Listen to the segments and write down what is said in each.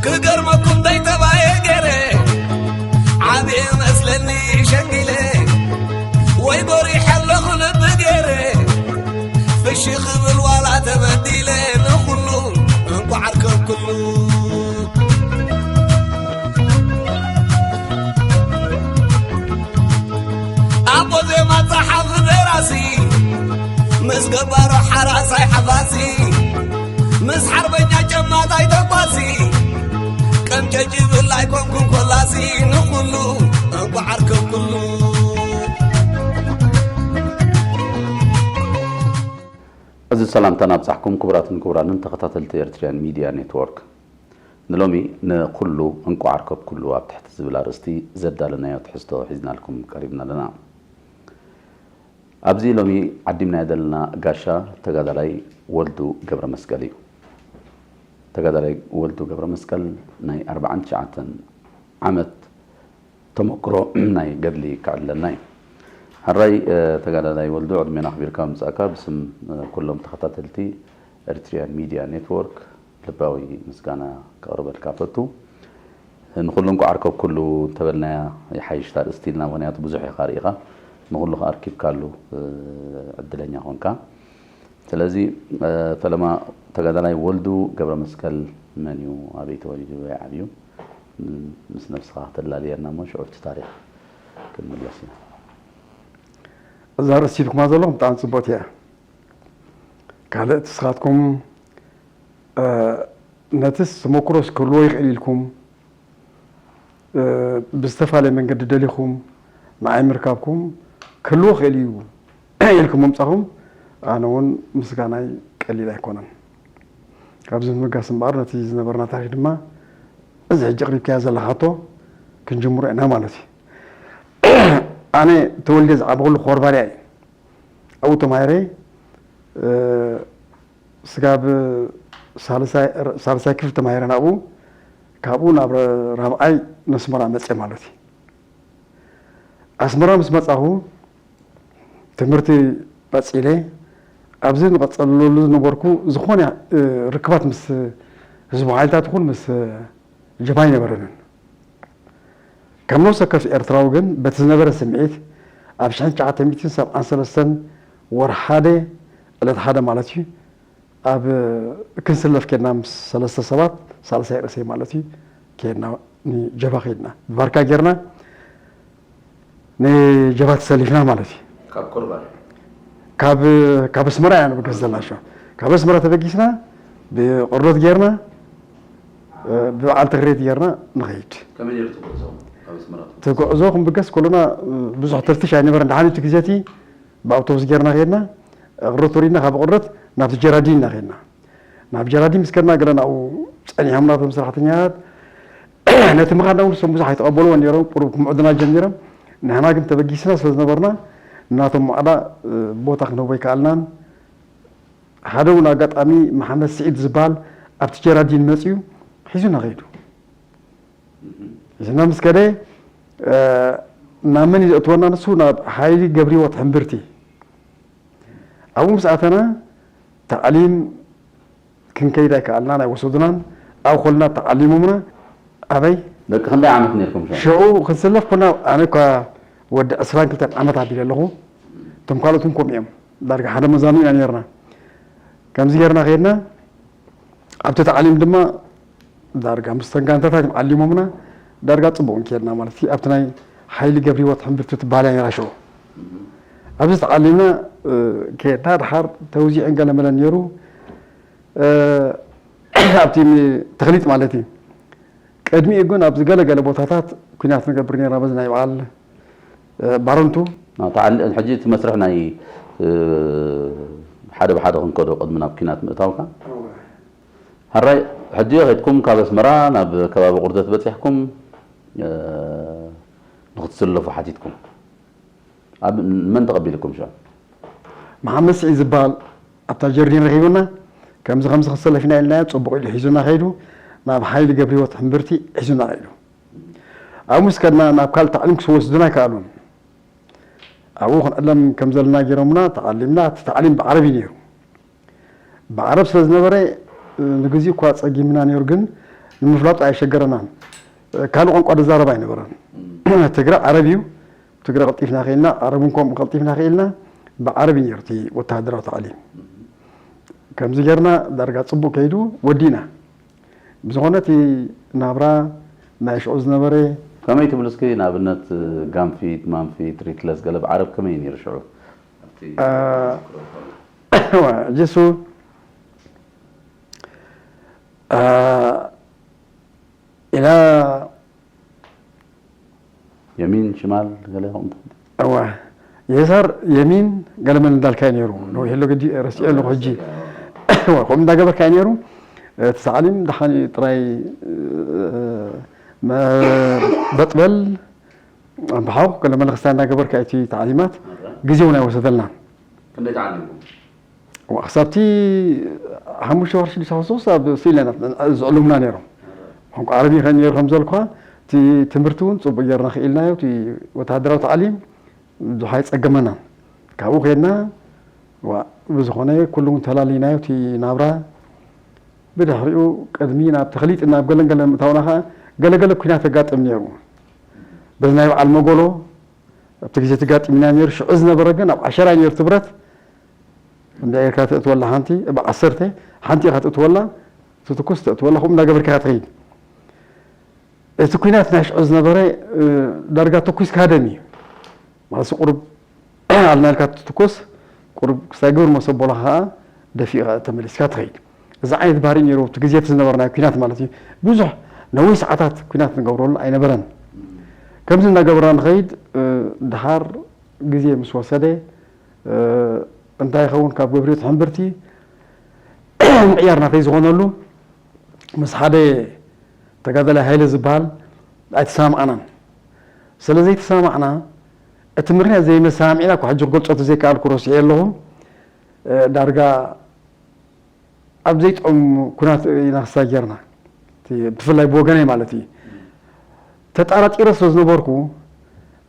ክገርመኩም ደይ ተባየ ገይረ ዓብየ መስለኒ ሸንጊለ ወይ ጎሪሐ ኣለኹ ልቢ ገይረ ፍሺ ክብል ዋላ ተበዲለ ንኹሉ እንቋዕ ኣርከብኩሉ። ኣቦ ዜማ ጸሓፊ ደራሲ ምስ ገባሮ ሓራሳይ ሓፋሲ ምስ ሓርበኛ ጨማታይ ተኳሲ ቀምጨጭ ይብል ኣይኮንኩን ኮላሲ ንኹሉ እንቋዕ ኣርከብኩሉ። እዚ ሰላምታና ኣብጻሕኩም ክቡራትን ክቡራንን ተኸታተልቲ ኤርትርያን ሚድያ ኔትወርክ። ንሎሚ ንኹሉ እንቋዕ ኣርከብኩሉ ኣብ ትሕቲ ዝብል ኣርእስቲ ዘዳለናዮ ትሕዝቶ ሒዝናልኩም ቀሪብና ኣለና። ኣብዚ ሎሚ ዓዲምናዮ ዘለና ጋሻ ተጋዳላይ ወልዱ ገብረመስቀል እዩ። ተጋዳላይ ወልዱ ገብረመስቀል ናይ ኣርባዓን ትሽዓተን ዓመት ተመክሮ ናይ ገድሊ ክዕለልና እዩ። ሕራይ፣ እ፣ ተጋዳላይ ወልዱ ዕድሜና ኣኽቢርካ ምምጻእካ ብስም፣ እ፣ ኩሎም ተኸታተልቲ ኤርትርያን ሚድያ ኔትወርክ ልባዊ ምስጋና ከቕርበልካ ፈቱ። ንኹሉ እንቋዕ ኣርከብኩሉ እንተበልናያ ይሓይሽ እታ ኣርእስቲ ኢልና፣ ምኽንያቱ ብዙሕ ኢኻ ርኢኻ፣ ንኹሉ ከኣ ኣርኪብካሉ፣ እ፣ ዕድለኛ ኾንካ። ስለዚ፣ እ፣ ፈለማ ተጋዳላይ ወልዱ ገብረመስቀል መን እዩ? ኣበይ ተወሊዱ? ኣበይ ዓብዩ? ም-፣ ምስ ነብስኻ ከተላልየና እሞ ሽዑ ኣብቲ ታሪኽ ክንምለስ ኢና። እዛ ኣርእስቲ ኢልኩማ ዘለኹም ብጣዕሚ ጽብቕቲ እያ። ካልእ እቲ ንስኻትኩም፣ እ፣ ነትስ ተመክሮስ ክህልዎ ይኽእል ኢልኩም፣ እ፣ ብዝተፈላለየ መንገዲ ደሊኹም ንዓይ ምርካብኩም ክህልዎ ይኽእል እዩ ኢልኩም ምምጻኹም ኣነ እውን ምስጋናይ ቀሊል ኣይኮነን። ካብዚ ንምብጋስ እምበኣር ነቲ ዝነበረና ታሪኽ ድማ እዚ ሕጂ ኣቕሪብካያ ዘለኻ ሕቶ ክንጅምሮ ኢና ማለት እዩ። ኣነ ተወልደ ዝዓበኹሉ ኮርባርያ እዩ። ኣብኡ ተማሂረ፣ እ፣ ስጋብ ሳልሳይ፣ ሳልሳይ ክፍሊ ተማሂረ ናብኡ፣ ካብኡ ናብ ራብዓይ ነስመራ መፅእ ማለት እዩ። ኣስመራ ምስ መፃኹ ትምህርቲ ቀፂለ፣ ኣብዚ ንቐፀለሉ ዝነበርኩ ዝኾነ፣ እ፣ ርክባት ምስ ህዝቡ ሓይልታት ይኹን ምስ ጀብሃ ኣይነበረንን። ከም ነፍሲ ወከፍ ኤርትራዊ ግን በቲ ዝነበረ ስምዒት ኣብ ሽሕን ትሽዓተ ሚእትን ሰብዓን ሰለስተን ወርሒ ሓደ ዕለት ሓደ ማለት እዩ ኣብ ክንስለፍ ኬድና ምስ ሰለስተ ሰባት ሳልሳይ ርእሰይ ማለት እዩ ኬድና ንጀብሃ ኬድና ብባርካ ጌርና ንጀብሃ ተሰሊፍና ማለት እዩ። ካብ ኮርባር? ካብ፣ ካብ ኣስመራ እያ ንብገስ ዘለና። ሸ ካብ ኣስመራ ተበጊስና ብቕርዶት ጌርና፣ እ፣ ብበዓል ተክሬት ጌርና ንኸይድ። ከመይ ነይሩ እቲ ጉዕዞ ካብ ኣስመራ? እቲ ጉዕዞ ክንብገስ ከሎና፣ እ፣ ብዙሕ ተፍትሽ ኣይነበረን። ደሓን እቲ ግዜ እቲ ብኣውቶቡስ ጌርና ከይድና፣ ቅርዶት ወሪድና፣ ካብ ቅርዶት ናብቲ ጀራዲን ኢና ከይድና። ናብ ጀራዲን ምስ ከድና ገለ ናብኡ ጸኒሖም ናቶም ሰራሕተኛታት። ነቲ ምኻድና እውን ንሶም ብዙሕ ኣይተቐበልዎን ነይሮም፣ ቁሩብ ክምዕዱና ጀሚሮም። ንሕና ግን ተበጊስና ስለ ዝነበርና፣ ናቶም ማዕዳ፣ እ፣ ቦታ ክንህቦ ኣይከኣልናን። ሓደ እውን ኣጋጣሚ መሓመድ ስዒድ ዝበሃል ኣብቲ ጀራዲን መጺኡ ሒዙና ከይዱ። ሒዙና ምስ ከደ፣ እ፣ ናብ መን እዩ ዘእትወና ንሱ? ናብ ሓይሊ ገብረህይወት ሕምብርቲ። ኣብኡ ምስ ኣተና ታዕሊም ክንከይድ ኣይከኣልናን ኣይወሰዱናን። ኣብኡ ከለና ተዓሊሞምና። ኣበይ? ደቂ ክንደይ ዓመት ነይርኩም ሽዑ? ሽዑ ክንስለፍ ኮና፣ ኣነ እኳ ወዲ ዕስራን ክልተን ዓመት ኣቢለ ኣለኹ። እቶም ካልኦት እውን ከምኡ እዮም። ዳርጋ ሓደ መዛኑ ኢና ነይርና። ከምዚ ጌርና ከይድና፣ ኣብቲ ታዕሊም ድማ ዳርጋ ምስተን ጋንታታት ዓሊሞምና፣ ዳርጋ ጽቡቕ ከድና ማለት እዩ። ኣብቲ ናይ ሓይሊ ገብረህይወት ሕምብርቲ ትበሃል እያ ነይራ ሽዑ። ኣብዚ ተዓሊምና፣ እ፣ ከድና፣ ደሓር ተውዚዕን ገለ መለን ነይሩ። እ፣ ኣብቲ ተኽሊጥ ማለት እዩ። ቅድሚኡ ግን ኣብዚ ገለ ገለ ቦታታት ኲናት ንገብር ነይርና፣ በዚ ናይ በዓል፣ እ፣ ባረንቱ። ኣዎ፣ ተዓል-፣ ሕጂ እቲ መስርሕ ናይ፣ እ፣ ሓደ ብሓደ ክንከዶ ቅድሚ ናብ ኲናት ምእታውካ። እወ። ሕራይ፣ ሕጂ ከይድኩም ካብ ኣስመራ ናብ ከባቢ ቁርደት በጺሕኩም፣ እ፣ ንክትስለፉ ሓቲትኩም። ኣብ መን ተቐቢልኩም ሽዑ? መሓመድ ስዒድ ዝበሃል ኣብታ ጀርዲን ረኺቡና፣ ከምዚ ከምዚ ክንሰለፍ ኢና ኢልናዮ፣ ጽቡቕ ኢሉ ሒዙና ከይዱ፣ ናብ ሓይሊ ገብረህይወት ሕምብርቲ ሒዙና ከይዱ። ኣብኡ ምስ ከድና ናብ ካልእ ታዕሊም ክወስዱና ኣይከኣሉን። ኣብኡ ክንዕለም ከም ዘለና ገይሮምና ተዓሊምና። እቲ ታዕሊም ብዓረብ እዩ ነይሩ። ብዓረብ ስለ ዝነበረ፣ እ፣ ንግዚኡ እኳ ጸጊምና ነይሩ፣ ግን ንምፍላጡ ኣየሸገረናን። ካልእ ቋንቋ ዝዛረብ ኣይነበረን። ትግረ ዓረብ እዩ። ትግረ ቀልጢፍና ክኢልና፣ ዓረብ እውን ከምኡ ቀልጢፍና ክኢልና። ብዓረብ እዩ ነይሩ እቲ ወተሃደራዊ ታዕሊም። ከምዚ ጌርና ዳርጋ ጽቡቕ ከይዱ ወዲእና። ብዝኾነ እቲ ናብራ ናይ ሽዑ ዝነበረ ከመይ ትብሉ እስኪ? ንኣብነት ጋንፊት፣ ማንፊት፣ ሪክለስ ገለ ብዓረብ ከመይ እዩ ነይሩ ሽዑ? ኣብቲ አ፣ ዋ፣ ጀሱ፣ አ፣ ኢላ የሚን ሽማል ገለ ከምኡ። እዋ፣ የሳር የሚን ገለመል እንዳልካ እዩ ነይሩ። ነዊሕ ኣሎ ግዲ ረሲዐ ኣለኹ ሕጂ። እዋ፣ ከምኡ እንዳገበርካ እዩ ነይሩ። እቲ ታዕሊም ደሓን እዩ ጥራይ፣ እ፣ መ-፣ በጥበል ኣምብሓው ገለመል ክስታይ እንዳገበርካ እቲ ታዕሊማት ግዜ እውን ኣይወሰደልናን። ክንደይ ተዓሊምኩም? እዋ፣ ክሳብቲ ሓሙሽተ ወርሒ ሽዱሽተ ወርሒ ኣብ ስኢልና ኢና ዘዕልሙና ነይሮም። ቋንቋ ዓረቢ ይኸ-፣ ነይሩ ከም ዘልኳ፣ እቲ ትምህርቲ እውን ጽቡቕ ጌርና ክኢልናዮ፣ እቲ ወተሃደራዊ ታዕሊም ብዙሕ ኣይጸገመናን። ካብኡ ከድና፣ ዋ፣ ብዝኾነ ኩሉ እውን ተላሊናዮ፣ እቲ ናብራ ብድሕሪኡ ቅድሚ ናብ ተኽሊጥ ናብ ገለን ገለን ምእታውና ኸዓ ገለገለ ኲናት የጋጥም ነይሩ። በዚ ናይ በዓል መጎሎ፣ ኣብቲ ግዜ ተጋጢምና ነይሩ። ሽዑ ዝነበረ ግን ኣብ ዓሸራ እዩ ነይሩ እቲ ብረት። እንዳ ጌርካ ተእትወላ ሓንቲ፣ ብ ዓሰርተ ሓንቲ ኢኻ ተእትወላ፣ ትትኩስ ተእትወላ፣ ከምኡ እንዳገበርካ ኢኻ ትኸይድ። እቲ ኲናት ናይ ሽዑ ዝነበረ፣ እ፣ ዳርጋ ተኩስካ ሃደም እዩ። ማለት ቁሩብ ኣልና ኢልካ ትትኮስ፣ ቁሩብ ክስታይ ግብር መሰቦላ ኸዓ ደፊእኻ ተመሊስካ ትኸይድ። እዚ ዓይነት ባህሪ ነይሩ፣ እቲ ግዜ እቲ ዝነበርናዮ ኲናት ማለት እዩ። ብዙሕ ነዊሕ ሰዓታት ኲናት ንገብረሉ ኣይነበረን። ከምዚ እናገበርና ንኸይድ፣ እ፣ ደሓር ግዜ ምስ ወሰደ፣ እ፣ እንታይ ይኸውን ካብ ገብርዮት ሕምብርቲ ምቕያር ናተይ ዝኾነሉ፣ ምስ ሓደ ተጋዳላይ ሃይለ ዝበሃል ኣይተሰማማዕናን። ስለ ዘይተሰማማዕና፣ እቲ ምኽንያት ዘይመሰማሚዕና እኳ ሕጂ ክገልጾ ተዘይከኣልኩ ረሲዐ ኣለኹ። እ፣ ዳርጋ ኣብ ዘይጥዑም ኩናት ኢና ክሳይ ጌርና። እቲ ብፍላይ ብወገነይ ማለት እዩ። ተጣራጢረ ስለ ዝነበርኩ፣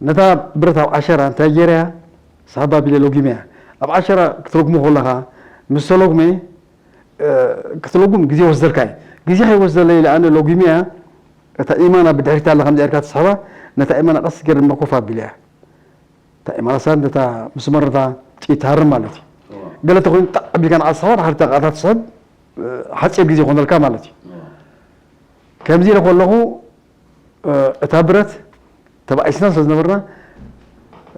ነታ ብረት ኣብ ዓሸራ እንታይ ጌረያ? ሳብ ኣቢለ ሎጊመያ። ኣብ ዓሸራ ክትለጉሞ ከለኻ፣ ምስ ተለጉመ፣ እ፣ ክትለጉም ግዜ ይወስደልካ እዩ። ግዜ ከይወስደለይ ኢለ ኣነ ሎጊመያ፣ እታ ኢማና ብድሕሪት ኣላ ከምዚ ጌርካ ትስሕባ፣ ነታ ኢማና ቀስ ገይረ ድማ ኮፍ ኣቢለያ። እታ ኢማና ሳንድ እታ ምስመር እታ ጥይት ትሃርም ማለት እዩ። እዋ። ገለ ተኾይኑ ጣዕ ኣቢልካ ንዓ ትስሕባ፣ ድሓር እታ ቃታ ትስሕብ፣ እ፣ ሓጺር ግዜ ይኾነልካ ማለት እዩ። እዋ። ከምዚ ኢለ ከለኹ፣ እ፣ እታ ብረት ተባኢስና ስለ ዝነበርና፣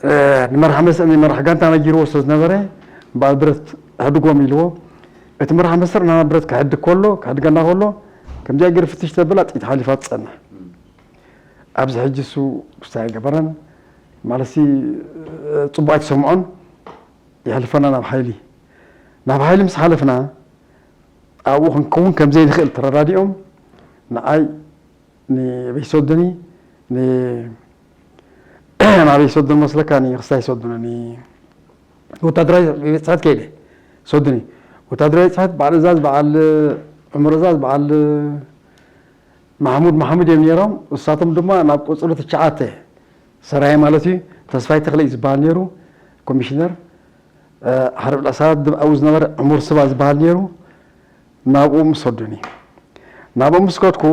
እ፣ ንመራሕ መስ-፣ ንመራሕ ጋንታ ነጊርዎ ስለ ዝነበረ፣ በዓል ብረት ኣሕድጎም ኢልዎ። እቲ መራሕ መስርዕ ናና ብረት ክሕድግ ከሎ፣ ክሕድገና ከሎ፣ ከምዚኣ ገይሩ ፍትሽ ተብላ ጥይት ሓሊፋ ትጸንሕ። ኣብዚ ሕጂ እሱ ክስታይ ኣይገበረን። ማለትሲ፣ እ፣ ጽቡቕ ኣይተሰምዖን። የሕልፈና ናብ ሓይሊ። ናብ ሓይሊ ምስ ሓለፍና፣ ኣብኡ ክንከውን ከም ዘይንኽእል ተረዳዲኦም፣ ንዓይ ንበይ ሰዱኒ፣ ን-፣ ናበይ ሰዱኒ መስለካ? ንክስታይ ሰዱኒ፣ ን-፣ ወታደራዊ ቤት ጽሕፈት ከይደ ሰዱኒ። ወታደራዊ ቤት ጽሕፈት በዓል እዛዝ፣ በዓል ዕምር እዛዝ፣ በዓል ማሕሙድ ማሕሙድ እዮም ነይሮም። እሳቶም ድማ ናብ ቁጽሪ ትሽዓተ ሰራየ ማለት እዩ፣ ተስፋይ ተኽለ እዩ ዝበሃል ነይሩ፣ ኮሚሽነር። እ፣ ሓርብ ዕሳት ኣብኡ ዝነበረ ዕሙር ስባ ዝበሃል ነይሩ፣ ናብኡ ምስ ወዱኒ። ናብኡ ምስ ከድኩ፣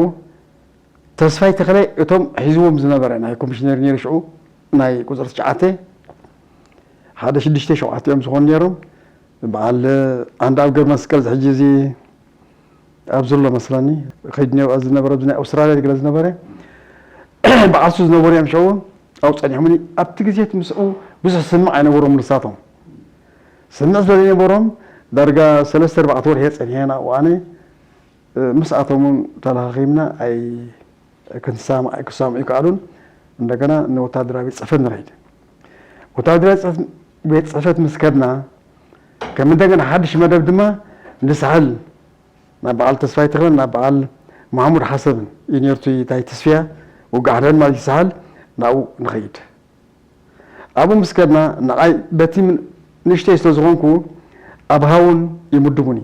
ተስፋይ ተኽለ እቶም ሒዝዎም ዝነበረ ናይ ኮሚሽነር ነይሩ ሽዑ፣ ናይ ቁጽሪ ትሽዓተ፣ ሓደ ሽዱሽተ ሸውዓተ እዮም ዝኾኑ ነይሮም። በዓል ዓንዳ ኣብ ገብረ መስቀል፣ እዚ ሕጂ እዚ ኣብ ዘሎ መስለኒ፣ ከይድ ነይሩ፣ ኣብዚ ዝነበረ፣ ኣብዚ ናይ ኣውስትራልያ ገለ ዝነበረ፣ በዓሱ ዝነበሩ እዮም ሽዑ ኣብኡ ጸኒሖምኒ። ኣብቲ ግዜ እቲ ምስኡ ብዙሕ ስምዕ ኣይነበሮም ንሳቶም። ስምዕ ስለ ዘይነበሮም፣ ዳርጋ ሰለስተ ኣርባዕተ ወርሒ እየ ጸኒሐ ናብኡ ኣነ። ምስኣቶም እውን ተለኻኺምና ኣይ-፣ ክንሳም-፣ ኣይክሳምዑ ይከኣሉን። እንደገና ንወታደራዊ ቤት ጽሕፈት ንኸይድ። ወታደራዊ ጽሕፈት፣ ቤት ጽሕፈት ምስ ከድና፣ ከም እንደገና ሓድሽ መደብ ድማ ንሳሕል ናብ በዓል ተስፋይ ተኽለን ናብ በዓል ማሕሙድ ሓሰብን እዩ ነይሩ። እቲ ናይ ተስፍያ ውግእ ሓደን ማለት እዩ፣ ሳሕል ናብኡ ንኸይድ። ኣብኡ ምስ ከድና፣ ንዓይ በቲ ምን-፣ ንእሽተይ ስለ ዝኾንኩ፣ ኣብ ሃውን ይምድቡኒ።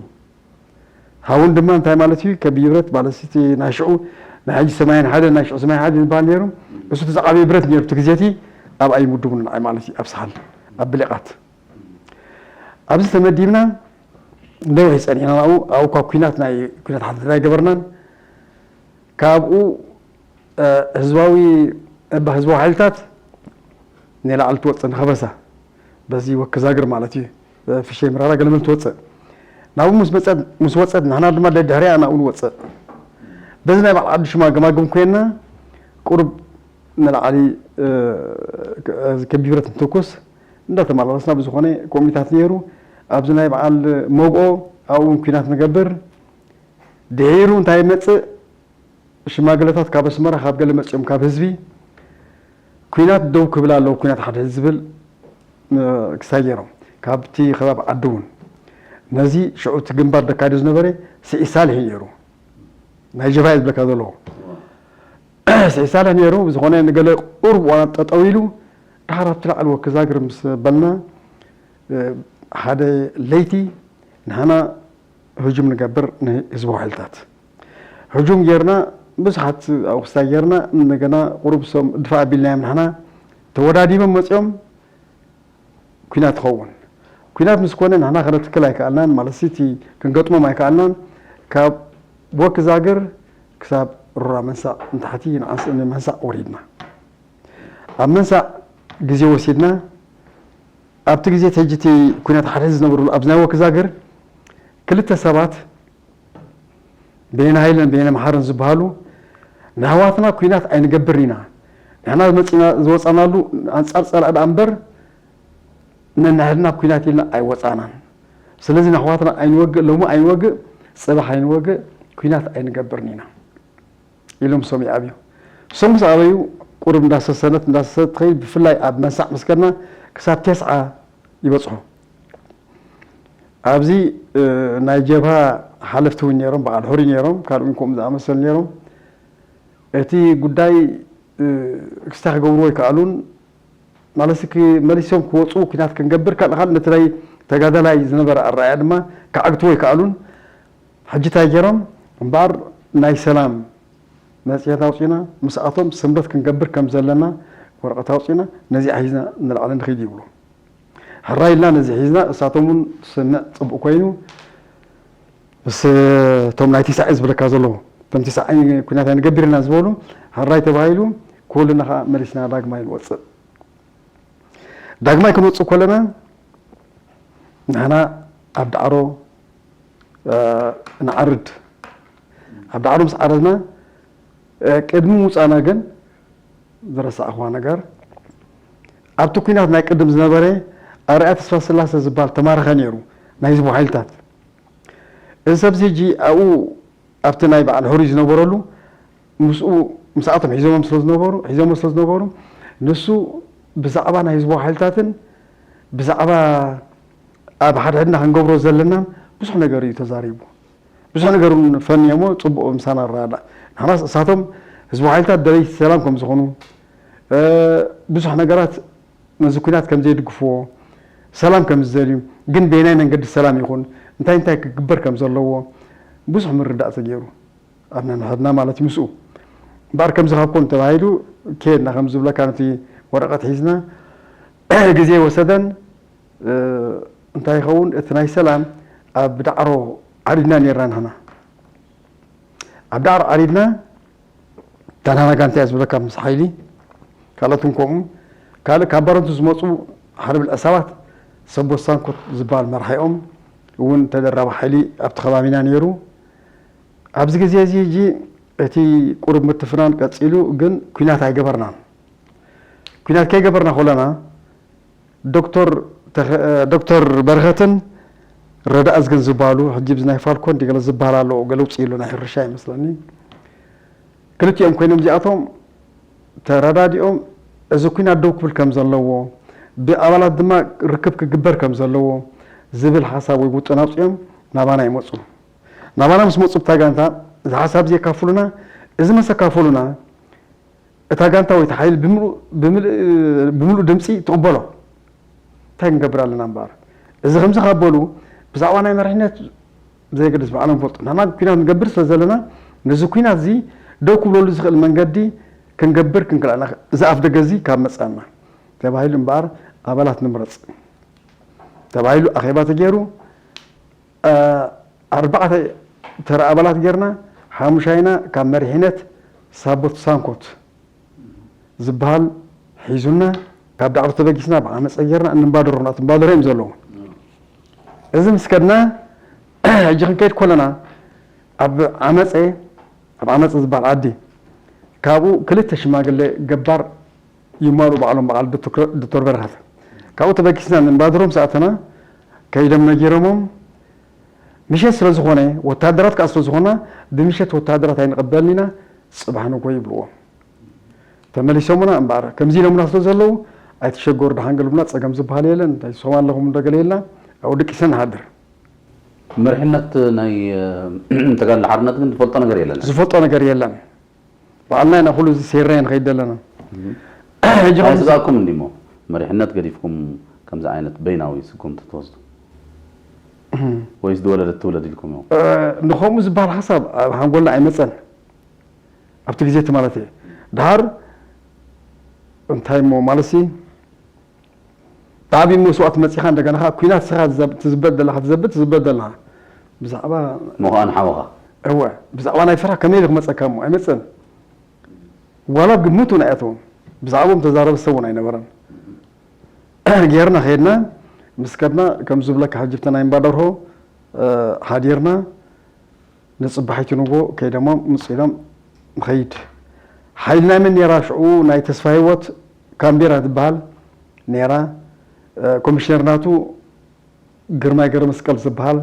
ሃውን ድማ እንታይ ማለት እዩ? ከቢድ ብረት ማለት እቲ ናይ ሽዑ፣ ናይ ሕጂ ሰማይን ሓደን፣ ናይ ሽዑ ሰማይን ሓደን ዝበሃል ነይሩ። እሱ እቲ ዝዓበየ ብረት ነይሩ፣ እቲ ግዜ እቲ ኣብኣ ይምድቡኒ ንዓይ ማለት እዩ፣ ኣብ ሳሕል፣ ኣብ ብሌቓት። ኣብዚ ተመዲብና፣ ነዊሕ ጸኒሕና ናብኡ፣ ኣብኡ እኳ ኲናት ናይ፣ ኲናት ሓድነት ኣይገበርናን። ካብኡ ህዝባዊ እባ ህዝባዊ ሓይልታት ንላዕሊ ትወፅእ ንኸበሳ በዚ ወክዛግር ማለት እዩ። ፍሸይ ምራራ ገለመል ትወፅእ ናብኡ ምስ መፀት ምስ ወፀት ንሕና ድማ ደድሕሪያ ናብኡ ንወፅእ። በዚ ናይ ባዕል ዓዲ ሽማ ገማግም ኮይና ቁሩብ ንላዕሊ ከቢብረት ንትኩስ እንዳተመላለስና ብዝኾነ ኮሚታት ነይሩ። ኣብዚ ናይ በዓል መግኦ ኣብኡ እውን ኩናት ንገብር። ድሒሩ እንታይ ይመፅእ? ሽማግለታት ካብ ኣስመራ ካብ ገለ መፅኦም ካብ ህዝቢ ኩናት ደው ክብል ኣለዎ ኩናት ሓደ ዝብል ክሳይ ገይሮም ካብቲ ከባቢ ዓዲ እውን ነዚ ሽዑ እቲ ግንባር ደካይዶ ዝነበረ ስዒ ሳልሒ ነይሩ ናይ ጀብሃ ዝብለካ ዘለዎ ስዒ ሳልሒ ነይሩ ብዝኾነ ንገለ ቁርብ ዋና ጠጠው ኢሉ ድሓር ኣብቲ ላዕሊ ወክዛግር ምስ በልና ሓደ ለይቲ ንሓና ህጁም ንገብር ንህዝባዊ ሓይልታት ህጁም ጌርና ብዙሓት ኣብኡ ክስታይ ጌርና እንደገና ቁሩብ ሶም ድፋዕ ኣቢልናዮም ንሕና ተወዳዲቦም መፂኦም ኩናት ይኸውን ኩናት ምስ ኮነ ንሕና ከነትክል ኣይከኣልናን ማለት እቲ ክንገጥሞም ኣይከኣልናን ካብ ወክዛግር ክሳብ ሩራ መንሳእ ንታሕቲ ንዓንስ መንሳእ ወሪድና ኣብ መንሳእ ግዜ ወሲድና ኣብቲ ግዜ ተጅቲ ኩናት ሓደ ዝነበሩ ኣብዚ ናይ ወክዛግር ክልተ ሰባት ቤነ ሃይለን ቤነ መሓርን ዝበሃሉ ንኣሕዋትና ኩናት ኣይንገብርን ኢና ንሕና መፂና ዝወፃናሉ ኣንፃር ፀላእ ደኣ እምበር ነናህልና ኩናት ኢልና ኣይወፃናን ስለዚ ንኣሕዋትና ኣይንወግእ ሎሚ ኣይንወግእ ፅባሕ ኣይንወግእ ኩናት ኣይንገብርን ኢና ኢሎም ሶም ይኣብዩ ሶም ምስ ኣበዩ ቁሩብ እንዳሰሰነት እንዳሰሰነት ትኸይድ ብፍላይ ኣብ መንሳዕ ምስ ከድና ክሳብ ተስዓ ይበፅሑ ኣብዚ ናይ ጀብሃ ሓለፍቲ እውን ነይሮም በዓል ሑሪ ነይሮም ካልእ እውን ከምኡ ዝኣመሰሉ ነይሮም እቲ ጉዳይ ክስታ ክገብርዎ ይከኣሉን ማለት መሊሶም ክወፁ ኩናት ክንገብር ካልእ ካልእ ነቲ ናይ ተጋዳላይ ዝነበረ ኣረኣያ ድማ ክዓግትዎ ይከኣሉን ሕጂ እንታይ ገይሮም እምበኣር ናይ ሰላም መፅሄት ኣውፂና ምስኣቶም ስምረት ክንገብር ከም ዘለና ወረቐት ኣውፂና ነዚኣ ሒዝና ንላዕሊ ንኽይድ ይብሉ ሕራይ ኢልና ነዚ ሒዝና እሳቶም እውን ትስምዕ ፅቡቅ ኮይኑ ምስ እቶም ናይ ቲሳዒ ዝብለካ ዘለዉ እቶም ቲሳዒ ኩናት ኣይንገብር ኢና ዝበሉ ሕራይ ተባሂሉ ኩልና ከዓ መሊስና ዳግማይ ንወፅእ ዳግማይ ክንወፅእ ከለና ንሕና ኣብ ዳዕሮ ንዓርድ ኣብ ዳዕሮ ምስ ዓረድና ቅድሚ ምውፃእና ግን ዝረሳዕኽዋ ነገር ኣብቲ ኩናት ናይ ቅድም ዝነበረ ኣርኣያ ተስፋ ስላሰ ዝበሃል ተማረኸ ነይሩ ናይ ህዝቡ ሓይልታት እዚ ሰብዚ ሕጂ ኣብኡ ኣብቲ ናይ በዓል ሕሩይ ዝነበረሉ ምስኡ ምስኣቶም ሒዞሞም ስለ ዝነበሩ ሒዞሞ ስለ ዝነበሩ ንሱ ብዛዕባ ናይ ህዝባዊ ሓይልታትን ብዛዕባ ኣብ ሓድሕድና ክንገብሮ ዘለናን ብዙሕ ነገር እዩ ተዛሪቡ ብዙሕ ነገር እውን ፈንዮሞ ፅቡቅ ምሳና ረዳእ ንሕናስ እሳቶም ህዝባዊ ሓይልታት ደለይቲ ሰላም ከም ዝኾኑ ብዙሕ ነገራት ነዚ ኩናት ከም ዘይድግፍዎ ሰላም ከም ዝደልዩ ግን በየናይ መንገዲ ሰላም ይኹን እንታይ እንታይ ክግበር ከም ዘለዎ ብዙሕ ምርዳእ ተገይሩ ኣብ ነንሕድና ማለት ምስኡ እምበኣር ከምዚ ካብ ኮን ተባሂሉ ከየድና ከም ዝብለካ ነቲ ወረቐት ሒዝና ግዜ ወሰደን እንታይ ይኸውን እቲ ናይ ሰላም ኣብ ዳዕሮ ዓሪድና ነርና ንሕና ኣብ ዳዕሮ ዓሪድና ታናና ጋንታ እያ ዝብለካ ምስ ሓይሊ ካልኦት እውን ከምኡ ካልእ ካብ ባረንቱ ዝመፁ ሓደ ብልዕ ሰባት ሰቦሳንኮት ዝበሃል መርሓኦም እውን ተደራቢ ሓይሊ ኣብቲ ከባቢና ነይሩ ኣብዚ ግዜ እዚ ሕጂ እቲ ቁሩብ ምትፍናን ቀፂሉ ግን ኩናት ኣይገበርናን ኩናት ከይገበርና ከለና ዶክተር በረኸትን ረዳእዝግን ዝበሃሉ ሕጂ ብዚ ናይ ፋልኮን ድገለ ዝበሃል ኣለዎ ገለ ውፅእ ኢሉ ናይ ሕርሻ ይመስለኒ ክልቲኦም ኮይኖም እዚኣቶም ተረዳዲኦም እዚ ኩናት ደው ክብል ከም ዘለዎ ብኣባላት ድማ ርክብ ክግበር ከም ዘለዎ ዝብል ሓሳብ ወይ ውጥን ኣውፅኦም ናባና ይመፁ ናባና ምስ መፁ ብታ ጋንታ እዚ ሓሳብ እዚ የካፍሉና እዚ መስ ኣካፈሉና እታ ጋንታ ወይ ሓይሊ ብምሉእ ድምፂ ትቕበሎ እንታይ ክንገብር ኣለና እምበኣር እዚ ከምዚ ካብ በሉ ብዛዕባ ናይ መሪሕነት ብዘየገድስ ባዕሎም ፈልጡ ንሕና ኩናት ንገብር ስለ ዘለና ነዚ ኩናት እዚ ደው ክብለሉ ዝኽእል መንገዲ ክንገብር ክንክልኣና እዚ ኣፍ ደገ እዚ ካብ መፃና ተባሂሉ እምበኣር ኣባላት ንምረፅ ተባሂሉ ኣኼባ ተገይሩ ኣርባዕተ ተራ ኣባላት ጌርና ሓሙሻይና ካብ መሪሕነት ሳቦት ሳንኮት ዝበሃል ሒዙና፣ ካብ ዳዕሮ ተበጊስና ብዓመፀ ጌርና እንባደሮ ናት እንባደሮ እዮም ዘለዉ። እዚ ምስ ከድና ሕጂ ክንከይድ ከለና ኣብ ዓመፀ ኣብ ዓመፀ ዝበሃል ዓዲ ካብኡ ክልተ ሽማግሌ ገባር ይማሉ ባዕሎም በዓል ዶክተር በረኸት ካብኡ ተበጊስና እንባደሮም ሰኣተና ከይዶም ነጊሮሞም ምሸት ስለ ዝኾነ ወታደራት ከዓ ስለ ዝኾና ብምሸት ወታደራት ኣይንቕበልን ኢና ፅባሕ ንጎ ይብልዎም ተመሊሶምና እምበኣር ከምዚ ኢሎምና ስለ ዘለዉ ኣይትሸገሩ ደሓን ገልቡና ፀገም ዝበሃል የለን እንታይ ሶማል ኣለኹም እንዶ ገለ የልና ኣብኡ ድቂሰ ንሃድር መሪሕነት ናይ ተጋድሎ ሓርነት ግን ዝፈልጦ ነገር የለን ዝፈልጦ ነገር የለን ባዕልና ኢና ኩሉ እዚ ሴርና ንኸይድ ዘለና ሕጂ ስጋኩም እንዲሞ መሪሕነት ገዲፍኩም ከምዚ ዓይነት በይናዊ ስጉምቲ ትወስዱ ወይስ ዝወለደት ትውለድ ኢልኩም ኢኹም ንኸምኡ ዝበሃል ሓሳብ ኣብ ሓንጎልና ኣይመፀን ኣብቲ ግዜ እቲ ማለት እየ ድሃር እንታይ እሞ ማለት ብዓብዪ መስዋእቲ መፂኻ እንደገና ከዓ ኩናት ስኻ ትዘብጥ ዘለኻ ትዘብጥ ትዝበጥ ዘለኻ ብዛዕባ ምዃን ሓወኻ እወ ብዛዕባ ናይ ፍራሕ ከመይ ኢሉ ክመፀካ እሞ ኣይመፅን ዋላ ግምት እውን ኣይኣተዎም ብዛዕባኦም ተዛረበ ሰብ እውን ኣይነበረን ጌርና ከድና ምስ ከድና ከም ዝብለካ ሕጅብቲ ናይ እምባደርሆ ሓዲርና ንፅባሒቱ ንጎ ከይደሞም ምፅ ኢሎም ንኸይድ ሓይልና መን ነራ ሽዑ ናይ ተስፋ ህይወት ካምቤራ ትበሃል ነራ ኮሚሽነር ናቱ ግርማይ ገረመስቀል ዝበሃል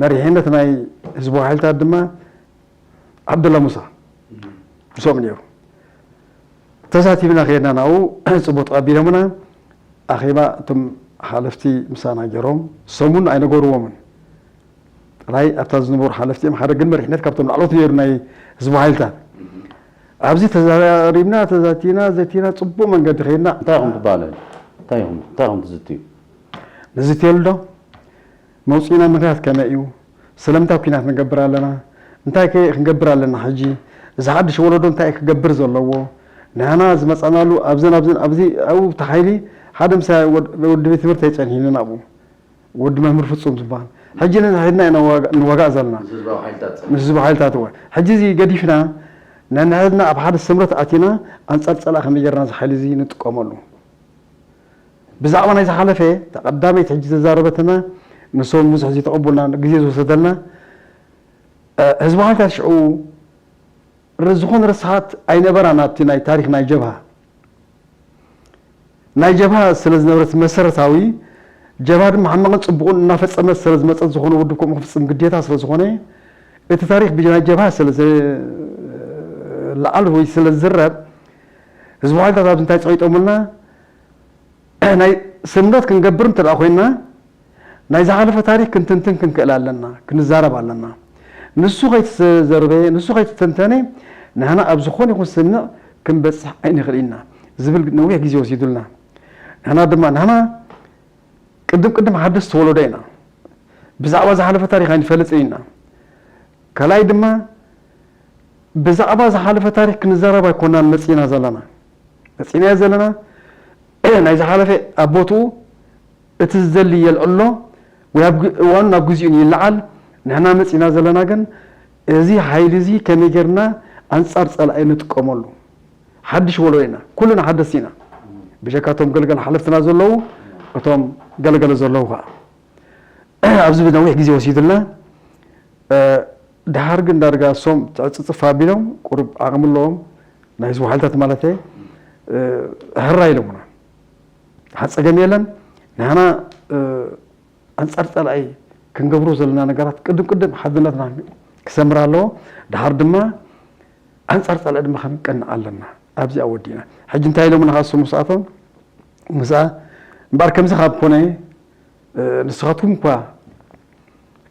መሪሕነት ናይ ህዝባዊ ሓይልታት ድማ ዓብደላ ሙሳ ምስኦም ነይሩ ተሳቲፍና ከድና ናብኡ ፅቡቅ ተቐቢሎምና ኣኼባ እቶም ሓለፍቲ ምሳና ገይሮም ሰሙን ኣይነገርዎምን ጥራይ ኣብታ ዝነበሩ ሓለፍቲ እዮም ሓደ ግን መሪሕነት ካብቶም ላዕሎት ነይሩ ናይ ህዝባዊ ሓይልታት ኣብዚ ተዛሪብና ተዛቲና ዘቲና ፅቡቅ መንገዲ ከይድና እንታይ ኢኹም ትባለ እንታይ ኢኹም እንታይ ኢኹም ትዝትዩ ንዝትየሉ ዶ መውፅኢና ምኽንያት ከመይ እዩ ስለምንታይ ኩናት ንገብር ኣለና እንታይ ከ ክንገብር ኣለና ሕጂ እዚ ሓድሽ ወለዶ እንታይ ክገብር ዘለዎ ንሕና ዝመፃናሉ ኣብዘን ኣብዘን ኣብዚ ኣብቲ ሓይሊ ሓደ ምሳይ ወዲ ቤት ትምህርቲ ኣይፀንሒንን ኣብኡ ወዲ መምህር ፍፁም ዝበሃል ሕጂ ነንሕድና ኢና ንዋጋእ ዘለና ምስ ህዝባዊ ሓይልታት እወ ሕጂ እዚ ገዲፍና ነንሕድና ኣብ ሓደ ስምረት ኣቲና ኣንፃር ፀላእ ከመይ ጌርና እዚ ሓይሊ እዚ ንጥቀመሉ ብዛዕባ ናይ ዝሓለፈ ተቐዳመይቲ ሕጂ ዘዛረበትና ንሶም ብዙሕ ዘይተቐቡልና ግዜ ዝወሰደልና ህዝቢ ሓይልታት ሽዑ ዝኾነ ርስሓት ኣይነበራን ኣብቲ ናይ ታሪክ ናይ ጀብሃ ናይ ጀብሃ ስለ ዝነበረት መሰረታዊ ጀብሃ ድማ ሓመቕን ፅቡቕን እናፈፀመት ስለ ዝመፀት ዝኾነ ውድብ ከምኡ ክፍፅም ግዴታ ስለ ዝኾነ እቲ ታሪክ ብናይ ጀብሃ ስለ ዝለዓል ወይ ስለ ዝዝረብ ህዝቢ ሓይልታት ኣብዚ እንታይ ፀቂጦምልና ናይ ስምረት ክንገብር እንተ ኮይንና ናይ ዝሓለፈ ታሪክ ክንትንትን ክንክእል ኣለና፣ ክንዛረብ ኣለና። ንሱ ከይተዘርበየ፣ ንሱ ከይተተንተነ ንሕና ኣብ ዝኾነ ይኹን ስምምዕ ክንበፅሕ ኣይንኽእል ኢና ዝብል ነዊሕ ግዜ ወሲዱልና። ንሕና ድማ ንሕና ቅድም ቅድም ሓደስቲ ወለዶ ኢና። ብዛዕባ ዝሓለፈ ታሪክ ኣይንፈልጥን ኢና። ካልኣይ ድማ ብዛዕባ ዝሓለፈ ታሪክ ክንዛረብ ኣይኮናን መፂና ዘለና። መፂናዮ ዘለና ናይ ዝሓለፈ ኣብ ቦትኡ እቲ ዝደሊ የልዕሎ ወይ ኣብ እዋኑ ናብ ግዚኡ ይለዓል። ንሕና መፂና ዘለና ግን እዚ ሓይሊ እዚ ከመይ ጌርና ኣንፃር ፀላኢ ንጥቀመሉ ሓድሽ ወለዶ ኢና። ኩልና ሓደስቲ ኢና። ብጀካ እቶም ገልገል ሓለፍትና ዘለዉ እቶም ገለገለ ዘለዉ ከዓ ኣብዚ ብነዊሕ ግዜ ወሲዱልና ድሓር ግን ዳርጋ እሶም ትዕፅፅፍ ኣቢሎም ቁሩብ ዓቕሚ ኣለዎም ናይ ህዝቡ ሓይልታት ማለት ሕራ ኢሎምና ሓፀገም የለን ንሕና ኣንፃር ፀላኢ ክንገብሮ ዘለና ነገራት ቅድም ቅድም ሓድነትና ክሰምር ኣለዎ ድሓር ድማ ኣንፃር ፀላኢ ድማ ክንቀንዕ ኣለና ኣብዚኣ ወዲእና ሕጂ እንታይ ኢሎምና ካብ እሶም ምስኣቶም ምስኣ እምበኣር ከምዚ ካብ ኮነ ንስኻትኩም እኳ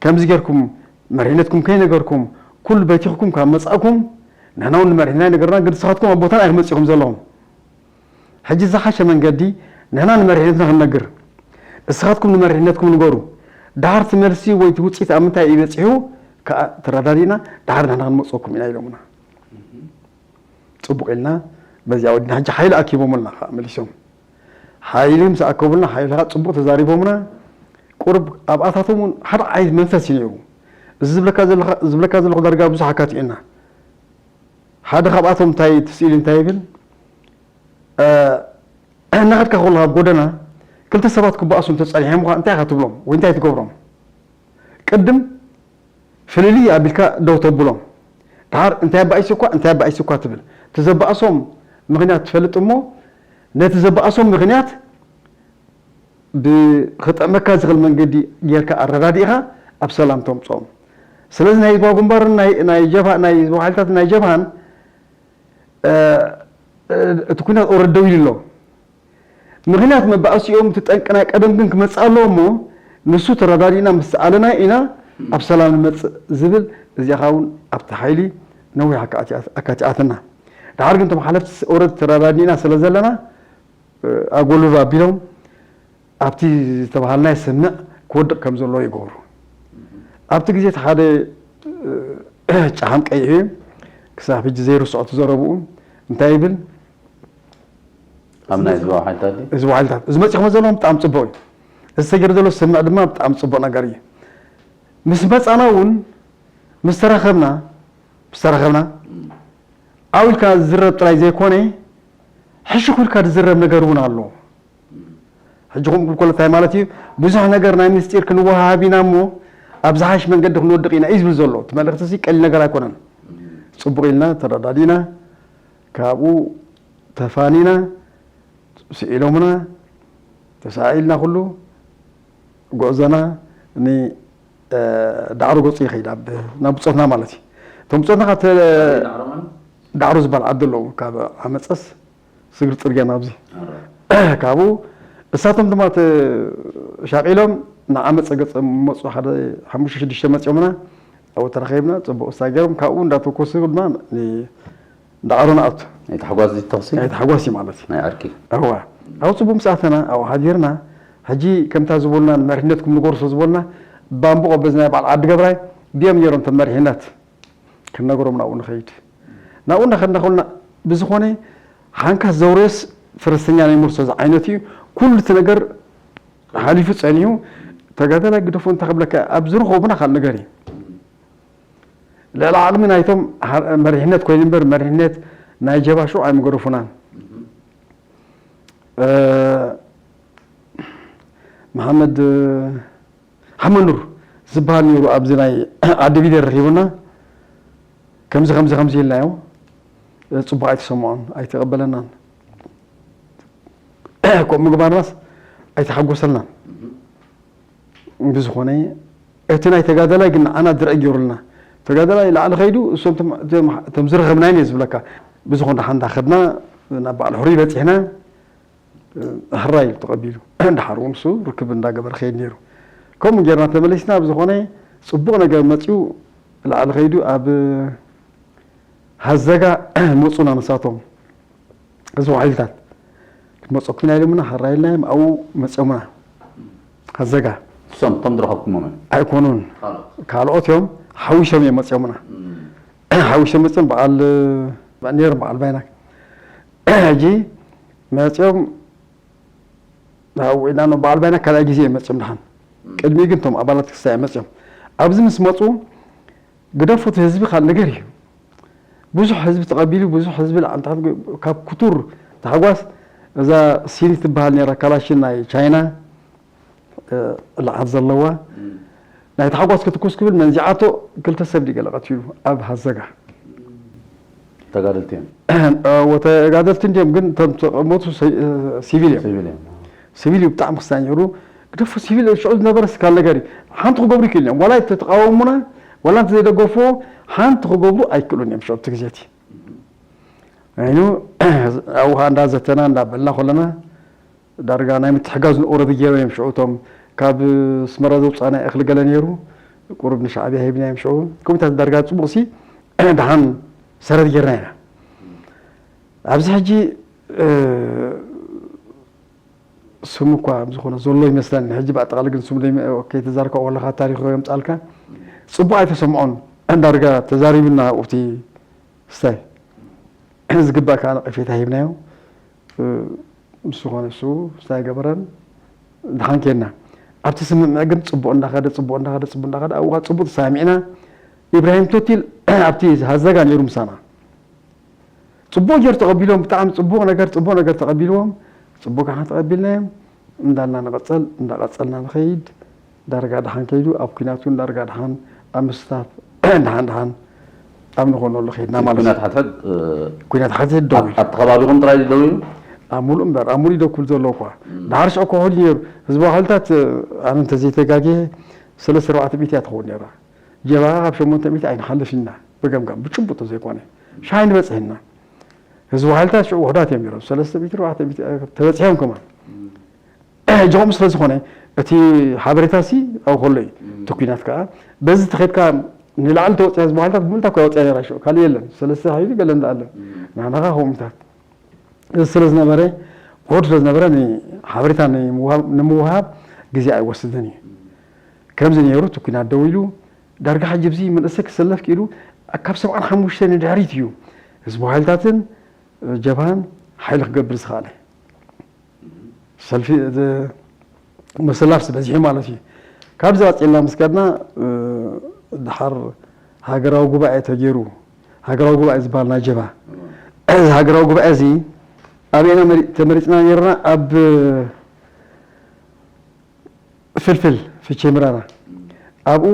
ከምዚ ጌርኩም መሪሕነትኩም ከይነገርኩም ኩሉ በቲኽኩም ካብ መጻእኩም ንሕና እውን ንመሪሕነትና ኣይነገርና ግን ንስኻትኩም ኣብ ቦታና ኣይክመጽእኩም ዘለኹም ሕጂ ዝሓሸ መንገዲ ንሕና ንመሪሕነትና ክንነግር እስኻትኩም ንመሪሕነትኩም ንገሩ ድሓር እቲ መልሲ ወይ እቲ ውፅኢት ኣብ ምንታይ እዩ በፂሑ ከዓ ተረዳዲእና ድሓር ንሕና ክንመፅወኩም ኢና ኢሎምና ፅቡቕ ኢልና በዚኣ ወዲና ሕጂ ሓይሊ ኣኪቦምልና ከዓ መሊሶም ሓይሊ ምስ ኣከቡልና ሓይሊ ከዓ ፅቡቕ ተዛሪቦምና ቁሩብ ኣብኣታቶም እውን ሓደ ዓይነት መንፈስ እዩ ነይሩ እዚ ዝብለካ ዘለኹ ዳርጋ ብዙሕ ኣካቲዑና ሓደ ካብኣቶም እንታይ ትስኢሉ እንታይ ይብል? እናኸድካ ከለኻ ኣብ ጎደና ክልተ ሰባት ክበኣሱ እንተጸኒሖም እንታይ ኢኻ ትብሎም ወይ እንታይ ትገብሮም? ቅድም ፍልልይ ኣቢልካ ደው ተብሎም። ድሓር እንታይ ኣባኢሱ እኳ እንታይ ኣባኢሱ እኳ ትብል። እቲ ዘባእሶም ምኽንያት ትፈልጥ እሞ ነቲ ዘባእሶም ምኽንያት ብኽጠዕመካ ዝኽእል መንገዲ ጌርካ ኣረዳዲእኻ ኣብ ሰላም ተምፅኦም። ስለዚ ናይ ህዝባዊ ግንባርን ናይ ጀብሃ ናይ ህዝባዊ ሓይልታት ናይ ጀብሃን እቲ ኩናት ኦረድ ደው ኢሉ ኣሎ። ምኽንያት መባእሲኦም እቲ ጠንቂ ናይ ቀደም ግን ክመፅእ ኣለዎ እሞ ንሱ ተረዳዲእና ምስ ሰኣለና ኢና ኣብ ሰላም ንመፅእ ዝብል እዚኣ እውን ኣብቲ ሓይሊ ነዊሕ ኣካቲኣትና። ድሓር ግን እቶም ሓለፍቲ ኦረድ ተረዳዲእና ስለ ዘለና ኣጎልብ ኣቢሎም ኣብቲ ዝተባሃልናዮ ስምምዕ ክወድቕ ከም ዘለዎ ይገብሩ። ኣብቲ ግዜ እቲ ሓደ ጫሓም ቀይሕ እዩ፣ ክሳብ ሕጂ ዘይርስዖ እቲ ዘረብኡ እንታይ ይብል? ኣብ ናይ ህዝባዊ ሓይልታት ድዩ? ህዝባዊ ሓይልታት እዚ መፂኹም ዘለኹም ብጣዕሚ ፅቡቕ እዩ። እዚ ተገይሩ ዘሎ ስምምዕ ድማ ብጣዕሚ ፅቡቕ ነገር እዩ። ምስ መፃና እውን ምስ ተራኸብና ምስ ተራኸብና ዓው ኢልካ ዝዝረብ ጥራይ ዘይኮነ ሕሽኹ ኢልካ ዝዝረብ ነገር እውን ኣሎ። ሕጂ ከምኡ ክብል ከሎ እንታይ ማለት እዩ? ብዙሕ ነገር ናይ ምስጢር ክንወሃሃብ ኢና እሞ ኣብ ዝሓሽ መንገዲ ክንወድቕ ኢና እዩ ዝብል ዘሎ። እቲ መልእኽቲ እዚ ቀሊል ነገር ኣይኮነን። ፅቡቕ ኢልና ተረዳዲእና ካብኡ ተፋኒና ስኢሎምና ተሳኢልና ኩሉ ጉዕዞና ንዳዕሮ ገፁ ይኸይድ ናብ ብፆትና ማለት እዩ። እቶም ብፆትና ዳዕሮ ዝበሃል ዓዲ ኣለዉ ካብ ዓመፀስ ስግር ፅርግያ ናብዚ ካብኡ እሳቶም ድማ ሻቂሎም ንዓመፀ ገፀ መፁ ሓደ ሓሙሽተ ሽዱሽተ መፂኦምና ኣብኡ ተራኺብና ፅቡቅ እሳ ገይሮም ካብኡ እንዳተኮሱ ድማ ዳዕሮ ንኣቱ ናይ ተሓጓስ ተኽሲ ናይ ተሓጓስ እዩ ማለት እዩ። ናይ ዓርኪ እዋ ኣብኡ ፅቡቅ ምስ ኣተና ኣብኡ ሓዲርና ሕጂ ከምታ ዝበሉና ንመሪሕነትኩም ንገሩ ስለ ዝበሉና ባምቡቆ በዚ ናይ በዓል ዓዲ ገብራይ ድዮም ነይሮም እቶም መሪሕነት ክነግሮም ናብኡ ንኸይድ ናብኡ እንዳኸድና ከሉና ብዝኾነ ሓንካስ ዘውሬስ ፈረስተኛ ናይ ሙርሶ ዝዓይነቱ እዩ። ኩሉ እቲ ነገር ሓሊፉ ፀኒሑ ተጋዳላይ ግደፎ እንተ ክብለካ ኣብ ዝረኸቡና ካልእ ነገር እዩ። ልዕሊ ዓቕሚ ናይቶም መሪሕነት ኮይኑ እምበር መሪሕነት ናይ ጀባ ሽዑ ኣይምገደፉናን። መሓመድ ሓመኑር ዝበሃል ነይሩ ኣብዚ ናይ ዓዲ ቢደር ረኺቡና ከምዚ ከምዚ ከምዚ ኢልናዮ ፅቡቕ ኣይተሰምዖን ኣይተቐበለናን። ከምኡ ምግባርናስ ኣይተሓጎሰልናን። ብዝኾነ እቲ ናይ ተጋዳላይ ግን ንዓና ድርዒ ገይሩልና ተጋዳላይ ላዕሊ ከይዱ እሶም እቶም ዝረኸብናዮም እየ ዝብለካ። ብዝኾነ ደሓን እንዳኸድና ናብ በዓል ሕሩይ በፂሕና ሕራይ ኢሉ ተቐቢሉ ደሓር እውን እሱ ርክብ እንዳገበረ ከይድ ነይሩ። ከምኡ ጌርና ተመሊስና ብዝኾነ ፅቡቕ ነገር መፅዩ ላዕሊ ከይዱ ኣብ ሃዘጋ መፁና ንሳቶም ህዝባዊ ሓይልታት ክትመፀኩም ኢና ኢሎምና ሓራ ኢልናዮም ኣብኡ መፅኦምና ሃዘጋ እሶም እቶም ዝረኸብኩሞም እዮም ኣይኮኑን ካልኦት ካልኦት እዮም ሓዊሶም እዮም መፅኦምና ሓዊሶም መፅኦም በዓል ነይሮም በዓል ባይናክ ሕጂ መፅኦም ኣብኡ ኢና ኖ በዓል ባይና ካልኣይ ግዜ እዮም መፅኦም ድሓን ቅድሚ ግን እቶም ኣባላት ክስታይ እዮም መፅኦም ኣብዚ ምስ መፁ ግደፉ እቲ ህዝቢ ካልእ ነገር እዩ ብዙሕ ህዝቢ ተቐቢሉ ብዙሕ ህዝቢ ላዕሊ ታሕቲ ካብ ክቱር ታሕጓስ እዛ ሲኒ ትበሃል ነራ ካላሽን ናይ ቻይና ላዓት ዘለዋ ናይ ታሕጓስ ክትኩስ ክብል መንዚዓቶ ክልተ ሰብ ድዩ ገለ ቀቲሉ ኣብ ሃዘጋ ተጋደልቲ እዮም ወተጋደልቲ እንዲዮም ግን እቶም ተቐመጡ ሲቪል እዮም ሲቪል እዮም ሲቪል እዩ ብጣዕሚ ክስታይ ነይሩ ግደፎ ሲቪል ሽዑ ዝነበረ ስካል ነገር እዩ ሓንቲ ክገብሩ ይክእል እዮም ዋላ ተተቃወሙና ዋላ እንተ ዘይደገፍዎ ሓንቲ ክገብሩ ኣይክእሉን እዮም ሽዑ እቲ ግዜ እቲ ኣይኑ ኣብኡ ከዓ እንዳዘተና እንዳበልና ከለና ዳርጋ ናይ ምትሕጋዝ ንኦረድ ገይሮም እዮም ሽዑ እቶም ካብ ኣስመራ ዘውፃእና እኽሊ ገለ ነይሩ ቁሩብ ንሻዕብያ ሂብና እዮም ሽዑ ኮሚታት ዳርጋ ፅቡቅ ሲ ደሓን ሰረት ጌርና ኢና ኣብዚ ሕጂ ስሙ እኳ ዝኾነ ዘሎ ይመስለኒ ሕጂ ብኣጠቃሊ ግን ስሙ ከይተዛርካ ከለካ ታሪኹ የምፃልካ ፅቡቅ ኣይተሰምዖን ዳርጋ ተዛሪብና ኣብኡቲ ስታይ ዝግባእ ከዓ ነቐፌታ ሂብናዮ ምስ ዝኾነ እሱ ስታይ ገበረን ድሓን ኬድና ኣብቲ ስምምዕ ግን ፅቡቅ እንዳኸደ ፅቡቅ እንዳኸደ ፅቡቅ እንዳኸደ ኣብኡ ከዓ ፅቡቅ ተሳሚዕና ኢብራሂም ቶቲል ኣብቲ ሃዘጋ ነይሩ ምሳና ጽቡቕ ጌሩ ተቐቢሎም፣ ብጣዕሚ ጽቡቕ ነገር፣ ጽቡቕ ነገር ተቐቢልዎም፣ ጽቡቕ ካሕና ተቐቢልናዮም እንዳልና ንቐጸል፣ እንዳቐጸልና ንኸይድ፣ ዳርጋ ደሓን ከይዱ፣ ኣብ ኲናት እውን ዳርጋ ደሓን ኣብ ምስታፍ፣ ደሓን ደሓን ኣብ ንኾነሉ ከይድና ማለት እዩ። ኲናት ሓድሕድ፣ እ፣ ኲናት ሓድሕድ ደው ኢሉ። ኣብቲ ከባቢኹም ጥራይ ደው ኢሉ? ኣብ ሙሉእ እምበር፣ ኣብ ሙሉእ ደኩል ዘሎ እኳ። ደሓር ሽዑ ከውሕድ ነይሩ። ህዝባዊ ሓይልታት፣ እ፣ ኣነ እንተዘይተጋግየ፣ ሰለስተ ኣርባዕተ ሚእቲ እያ ትኸውን ነይራ። ጀብሃ ካብ ሸሞንተ ሚእቲ ኣይንሓልፍን ኢና፣ ብገምጋም፣ ብጭቡጥ ዘይኮነ። ሻሂ ንበጽሕ ኢና። ህዝባዊ ሓይልታት ሽዑ ውሑዳት እዮም ነይሮም። ሰለስተ ሚእቲ፣ ኣርባዕተ ሚእቲ ተበጺሖም ከማን። እም። እጅኦም ስለ ዝኾነ፣ እቲ ሓበሬታሲ ኣብኡ ከሎ እዩ። እም። እቲ ኲናት ከኣ፣ በዚ ተኸድካ ንላዕሊ ተወጽያ ህዝባዊ ሓይልታት ብምልታ እኮ ያወጽያ ነይራ ሽዑ። ካልእ የለን። ሰለስተ ሓይሊ ገለ እንዳኣለን። እም። ንሕና ከኣ ከምኡታት። እዚ ስለ ዝነበረ፣ ውሑድ ስለ ዝነበረ፣ ንሓበሬታ ንምውሃብ፣ ንምውሃብ ግዜ ኣይወስድን እዩ። ከምዚ ነይሩ፣ እቲ ኲናት ደው ኢሉ፣ ዳርጋ ሕጂ ኣብዚ መንእሰይ ክሰለፍ ክኢሉ፣ ካብ ሰብዓን ሓሙሽተ ንድሕሪት እዩ ህዝባዊ ሓይልታትን ጀብሃን ሓይሊ ክገብር ዝኸኣለ። ሰልፊ፣ እቲ መሰላፍሲ በዚሑ ማለት እዩ። ካብዚ ቀጺልና ምስ ከድና፣ እ፣ ደሓር ሃገራዊ ጉባኤ ተገይሩ። ሃገራዊ ጉባኤ ዝበሃል ናይ ጀብሃ። እዚ ሃገራዊ ጉባኤ እዚ ኣበየና መሪ-፣ ተመሪጽና ነይርና? ኣብ ፍልፍል፣ ፍቼ ምራራ። ኣብኡ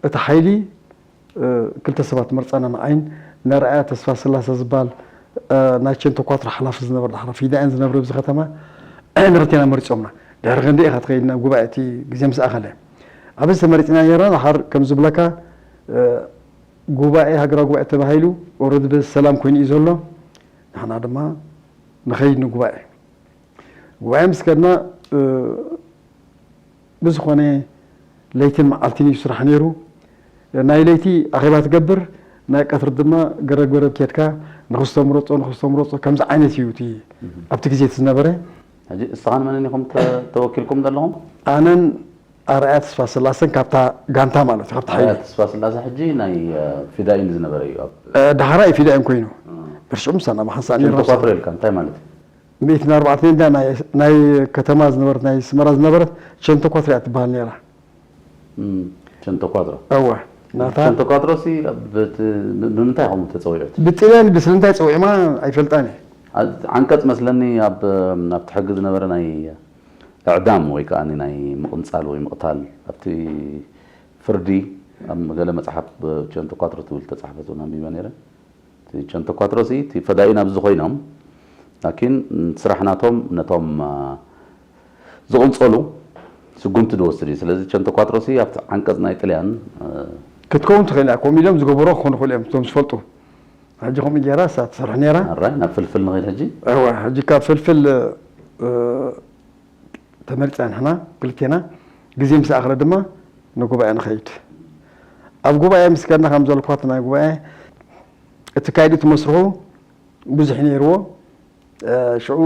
እቲ ሓይሊ፣ እ፣ ክልተ ሰባት መርጻና፣ ንዓይን ንኣርኣያ ተስፋ ስላሰ ዝበሃል፣ እ፣ ናይ ቸንቶ ኳትሮ ሓላፊ ዝነበረ፣ ድሓር ፊዳይን ዝነብር ኣብዚ ከተማ፣ ንክልቴና መሪጾምና። ድሕሪ ክንደይ ኢኻ ትኸይድ ናብ ጉባኤ፣ እቲ ግዜ ምስ ኣኸለ። ኣብዚ ተመሪጽና ነይርና፣ ድሓር ከም ዝብለካ፣ እ፣ ጉባኤ፣ ሃገራዊ ጉባኤ ተባሂሉ፣ ኦረዲ ብሰላም ኮይኑ እዩ ዘሎ። ንሕና ድማ ንኸይድ ንጉባኤ። ጉባኤ ምስ ከድና፣ እ፣ ብዝኾነ ለይትን መዓልትን እዩ ስራሕ ነይሩ። ናይ ለይቲ ኣኼባ ትገብር፣ ናይ ቀትሪ ድማ ገረብ ገረብ ኬድካ ንኽስቶ ምረጾ፣ ንኽስቶ ምረጾ፣ ከምዚ ዓይነት እዩ እቲ እህ። ኣብቲ ግዜ እቲ ዝነበረ። ሕጂ እስኻን መንን ኢኹም ተ-፣ ተወኪልኩም ዘለኹም? ኣነን ኣርኣያ ተስፋ ስላሰን ካብታ ጋንታ ማለት እዩ፣ ካብታ ሓይሊ። ኣርኣያ ተስፋ ስላሰ ሕጂ ናይ፣ እ፣ ፊዳይን ዝነበረ እዩ ኣብ እ፣ ዳሕራይ ፊዳይን ኮይኑ። እ። ብርሽዑ ምሳና ብሓንሳእ ሸንቶ ነይሩ። ኳትሮ ኢልካ እንታይ ማለት እዩ? ሚእትን ኣርባዕተን እንዳ ናይ፣ ናይ ከተማ ዝነበረት፣ ናይ ስመራ ዝነበረት ቸንቶ ኳትሮ እያ ትበሃል ነይራ። እም፣ ቸንቶ ኳትሮ። እወ፣ ናታ ቸንቶ ኳትሮ ሲ ኣብ በት-፣ ብ-፣ ብምንታይ ኢኹም ተጸዊዑት? ብጥልያን ብስልንታይ ጸዊዕማ ኣይፈልጣን እየ። ዓ-፣ ዓንቀጽ መስለኒ ኣብ፣ ኣብቲ ሕጊ ዝነበረ ናይ እዕዳም ወይ ከኣ ናይ ምቕንጻል ወይ ምቕታል ኣብቲ ፍርዲ ኣብ ገለ መጽሓፍ ብ-፣ ቸንቶ ኳትሮ ትብል ተጻሕፈት እውን ኣንቢበ ነይረ። እቲ ቸንቶ ኳትሮሲ፣ እቲ ፈዳኢን ኣብዚ ኮይኖም፣ ላኪን ስራሕ ናቶም ነቶም፣ አ፣ ዝቕንጸሉ ስጉምቲ ዝወስድ እዩ። ስለዚ ቸንቶ ኳትሮሲ ኣብቲ ዓንቀጽ ናይ ጥልያን፣ አ፣ ክትከውን ትኽእል እያ። ከምኡ ኢሎም ዝገበሩ ክኾኑ ይኽእሉ እዮም፣ እቶም ዝፈልጡ። ሕጂ ከምኡ ገይራ እሳ ትሰርሕ ነይራ። ኣራይ፣ ናብ ፍልፍል ንኸይድ ሕጂ። እወ፣ ሕጂ ካብ ፍልፍል፣ እ፣ ተመሪጽና ንሕና ክልቴና፣ ግዜ ምስ ኣኸለ ድማ ንጉባኤ ንኸይድ። ኣብ ጉባኤ ምስ ከድና ከም ዘልኳት ናይ ጉባኤ እቲ ካይዲ እቲ መስርሑ ብዙሕ ነይርዎ። እ፣ ሽዑ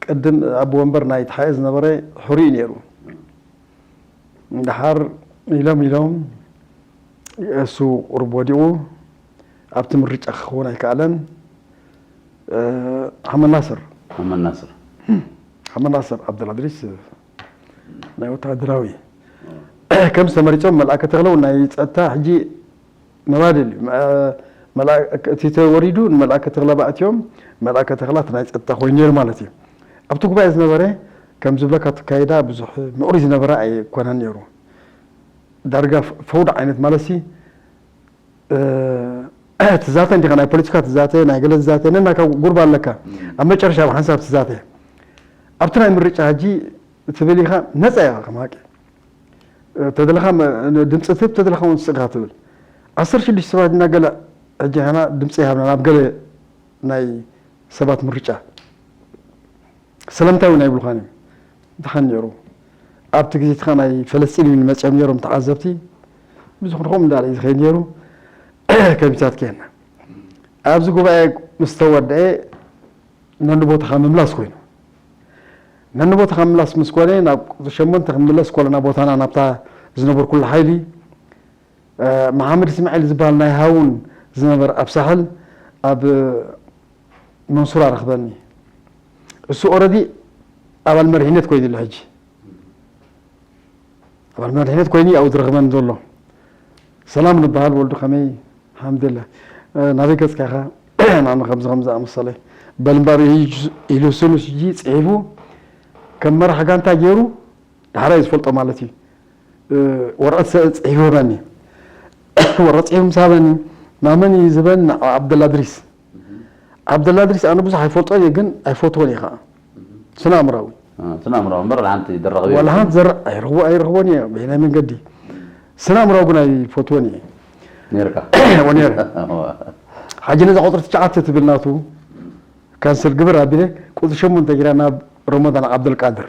ቅድም ኣቦ ወንበር ናይ ተሓኤ ዝነበረ ሕሩይ ነይሩ። ደሓር ኢሎም ኢሎም እሱ ቁሩብ ወዲቑ ኣብቲ ምርጫ ክኸውን ኣይከኣለን። እ፣ ሓመድ ናስር። ሓመድ ናስር። ሓመድ ናስር ዓብደልኣድሪስ ናይ ወታደራዊ ከም ዝተመሪጾም መልኣከ ተኽለ እውን ናይ ጸጥታ ሕጂ መባደል እዩ። መ-፣ መልኣ-፣ እቲ ተወሪዱ ንመልኣከ ተኽለ ኣባእትዮም፣ መልኣከ ተኽላት ናይ ጸጥታ ኮይኑ ነይሩ ማለት እዩ። ኣብቲ ጉባኤ ዝነበረ ከም ዝብለካ እቲ ካይዳ ብዙሕ ምዕሩይ ዝነበረ ኣይኮነን ነይሩ። ዳርጋ ፈ-፣ ፈውድ ዓይነት ማለትሲ፣ እ፣ ትዛተ እንዲኻ፣ ናይ ፖለቲካ ትዛተ፣ ናይ ገለ ትዛተ፣ ነናካ ጉርባ ኣለካ። እም። ኣብ መጨረሻ ብሓንሳብ ትዛተ። ኣብቲ ናይ ምርጫ ሕጂ ትብል ኢኻ፣ ነጻ ኢኻ ከም ሃቂ። እ፣ ተደለኻ መ-፣ ድምጺ ትህብ፣ ተደለኻ እውን ስቕ ኢኻ ትብል። ዓሰርተ ሽዱሽተ ሰባት እና ገለ ሕጂ ንሕና ድምጺ ይሃብና ናብ ገለ ናይ ሰባት ምርጫ። ስለምንታይ እውን ኣይብሉኻን እዮም። ደሓን ነይሩ። ኣብቲ ግዜ እቲ ኸኣ ናይ ፈለስጢን እውን መጺኦም ነይሮም ተዓዘብቲ። ብዙሕ ንኸም እንዳለ እዩ ዝኸይድ ነይሩ። ከሚታት ኬና። ኣብዚ ጉባኤ ምስ ተወደአ ነንቦታኻ ምምላስ ኮይኑ። ነንቦታኻ ምምላስ ምስ ኮነ ናብ ቁጽሪ ሸሞንተ ክንምለስ ከለና ቦታና ናብታ ዝነበርኩላ ሓይሊ እ፣ መሓመድ እስማዒል ዝበሃል ናይ ሃውን ዝነበረ ኣብ ሳሕል ኣብ መንሱራ ረኽበኒ። እሱ ኦረዲ ኣባል መሪሕነት ኮይኑ ኣሎ ሕጂ። ኣባል መሪሕነት ኮይኑ ኣብኡ ዝረኽበኒ ዘሎ። ሰላም ንበሃል ወልዱ ከመይ? ሓምድላ። እ፣ ናበይ ገጽካ ኢኻ? ናኒ ከምዚ ከምዚ ኣመሰለ በል እምበር ኢሉ ስኑስ ሕጂ ጽሒፉ ከም መራሕ ጋንታ ገይሩ ዳሕራይ ዝፈልጦ ማለት እዩ። ወረቐት ጽሒፉ ህበኒ። ወረቐት ጽሒፉ ምስ ሃበኒ ናብ መን እዩ ዝህበኒ? ናብ ዓብደላ ድሪስ። ዓብደላ ድሪስ ኣነ ብዙሕ ኣይፈልጦን እየ ግን ኣይፈትዎን እየ ከዓ። ስናምራዊ ስናምራዊ እምበር ሓንቲ ድረቕብ ዋላ ሓንቲ ዘር ኣይረኽቦ ኣይረኽቦን እየ በይናይ መንገዲ። ስናምራዊ ግን ኣይፈትዎን እየ። ነርካ ወኔር ሓጂ ነዛ ቁፅሪ ትሽዓተ ትብል ናቱ ካንስል ግብር ኣቢለ ቁፅሪ ሸሞንተ ጊራ ናብ ረመዳን ዓብደልቃድር።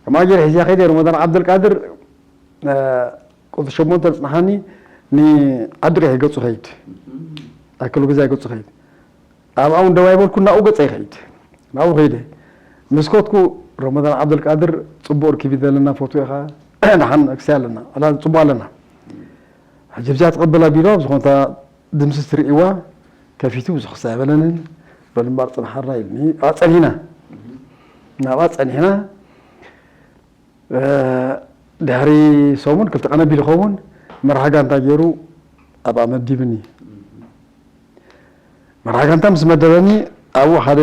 ከማ ገይረ ሒዝያ ከይደ ረመዳን ዓብደልቃድር ቁፅሪ ሸሞንተ ዝፅንሓኒ ንዓዲ ቀይሕ ገፁ ከይድ ኣክሉ ግዜ ገፁ ከይድ ኣብኣ እውን ደው ኣይበልኩ ናብኡ ገፀ ይኸይድ ናብኡ ከይደ ምስ ከድኩ ረመዳን ዓብደልቃድር ፅቡቅ ርክብ ዘለና ፎቶ ኢኻ ደሓን ክሳይ ኣለና ዕላ ፅቡቅ ኣለና ሕጂ ብዚኣ ትቐበል ኣቢሉ ኣብ ዝኾነታ ድምስስ ትርእይዋ ከፊቱ ብዙሕ ክሳይ ኣይበለንን በል እምበር ፅንሓራ ኢልኒ ኣብኣ ፀኒሕና ናብኣ ፀኒሕና ድሕሪ ሰሙን ክልተ ቀን ኣቢሉ ይኸውን መርሓ ጋንታ ገይሩ ኣብኣ መዲብኒ። መርሓ ጋንታ ምስ መደበኒ ኣብኡ ሓደ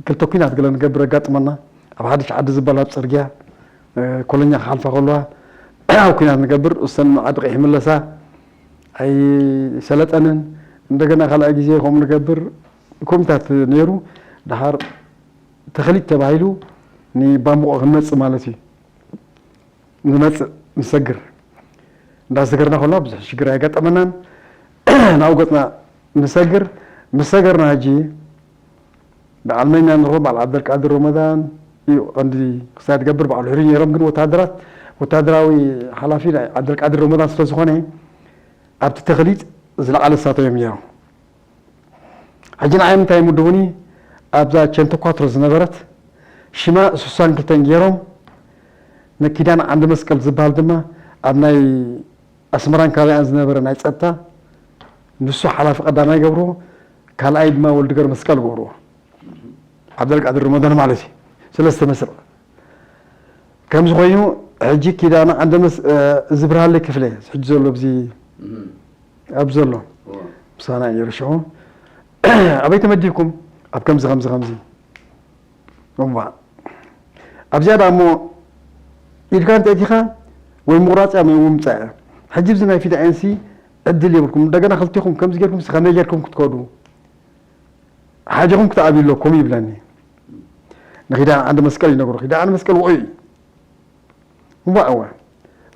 ክልተ ኲናት ገለ ንገብር ኣጋጥመና። ኣብ ሓድሽ ዓዲ ዝበሃል ኣብ ፅርግያ ኮለኛ ክሓልፋ ከለዋ ኣብ ኲናት ንገብር እሰን ዓዲ ቀይሕ ይምለሳ ኣይሰለጠንን። እንደገና ካልኣይ ግዜ ከምኡ ንገብር ኮሚታት ነይሩ። ደሓር ተኽሊት ተባሂሉ ንባምቆ ክንመፅእ ማለት እዩ ንመፅእ ንሰግር እንዳሰገርና ከሎ ብዙሕ ሽግር ኣይገጠመናን ናብኡ ገፅና ንሰግር ምስ ሰገርና ሕጂ በዓል መን ኢና ንረኽቦ በዓል ዓብደልቃድር ረመዳን እዩ ቀንዲ ክሳይ ትገብር በዓሉ ሕሪ ነይሮም ግን ወታደራት ወታደራዊ ሓላፊ ናይ ዓብደልቃድር ረመዳን ስለ ዝኾነ ኣብቲ ተኽሊጥ ዝለዓለ እሳቶ እዮም ነይሮም ሕጂ ንዓይ ምንታይ ምድቡኒ ኣብዛ ቸንተኳትሮ ዝነበረት ሽማ ሱሳን ክልተን ገይሮም ንኪዳን ዓንዲ መስቀል ዝበሃል ድማ ኣብ ናይ ኣስመራን ካባያን ዝነበረ ናይ ፀጥታ ንሱ ሓላፊ ቀዳማይ ገብርዎ ካልኣይ ድማ ወልድገር መስቀል ገብርዎ ዓብደልቃድር ረመዳን ማለት እዩ ስለስተ መስርዕ ከምዚ ኮይኑ ሕጂ ኪዳነ ዓንደመስ እዚ ብርሃለይ ክፍለ ሕጂ ዘሎ ኣብዚ ኣብ ዘሎ ምሳና እዩ ሽዑ ኣበይ ተመዲብኩም ኣብ ከምዚ ከምዚ ከምዚ እዋ ኣብዚኣ ዳ እሞ ኢድካ እንተእቲኻ ወይ ምቑራፅ እያ ወይ ምምፃእ እያ ሕጂ ብዚ ናይ ፊዳ ኤንሲ ዕድል የብልኩም እንደገና ክልቲኹም ከምዚ ጌርኩም ከመይ ጌርኩም ክትከዱ ሓጀኹም ክትኣብ ኣለኩም ይብለኒ ንኺዳን ዓንዲ መስቀል ይነግሮ ኺዳን ዓንዲ መስቀል ውዑይ እዩ እዋ እዋ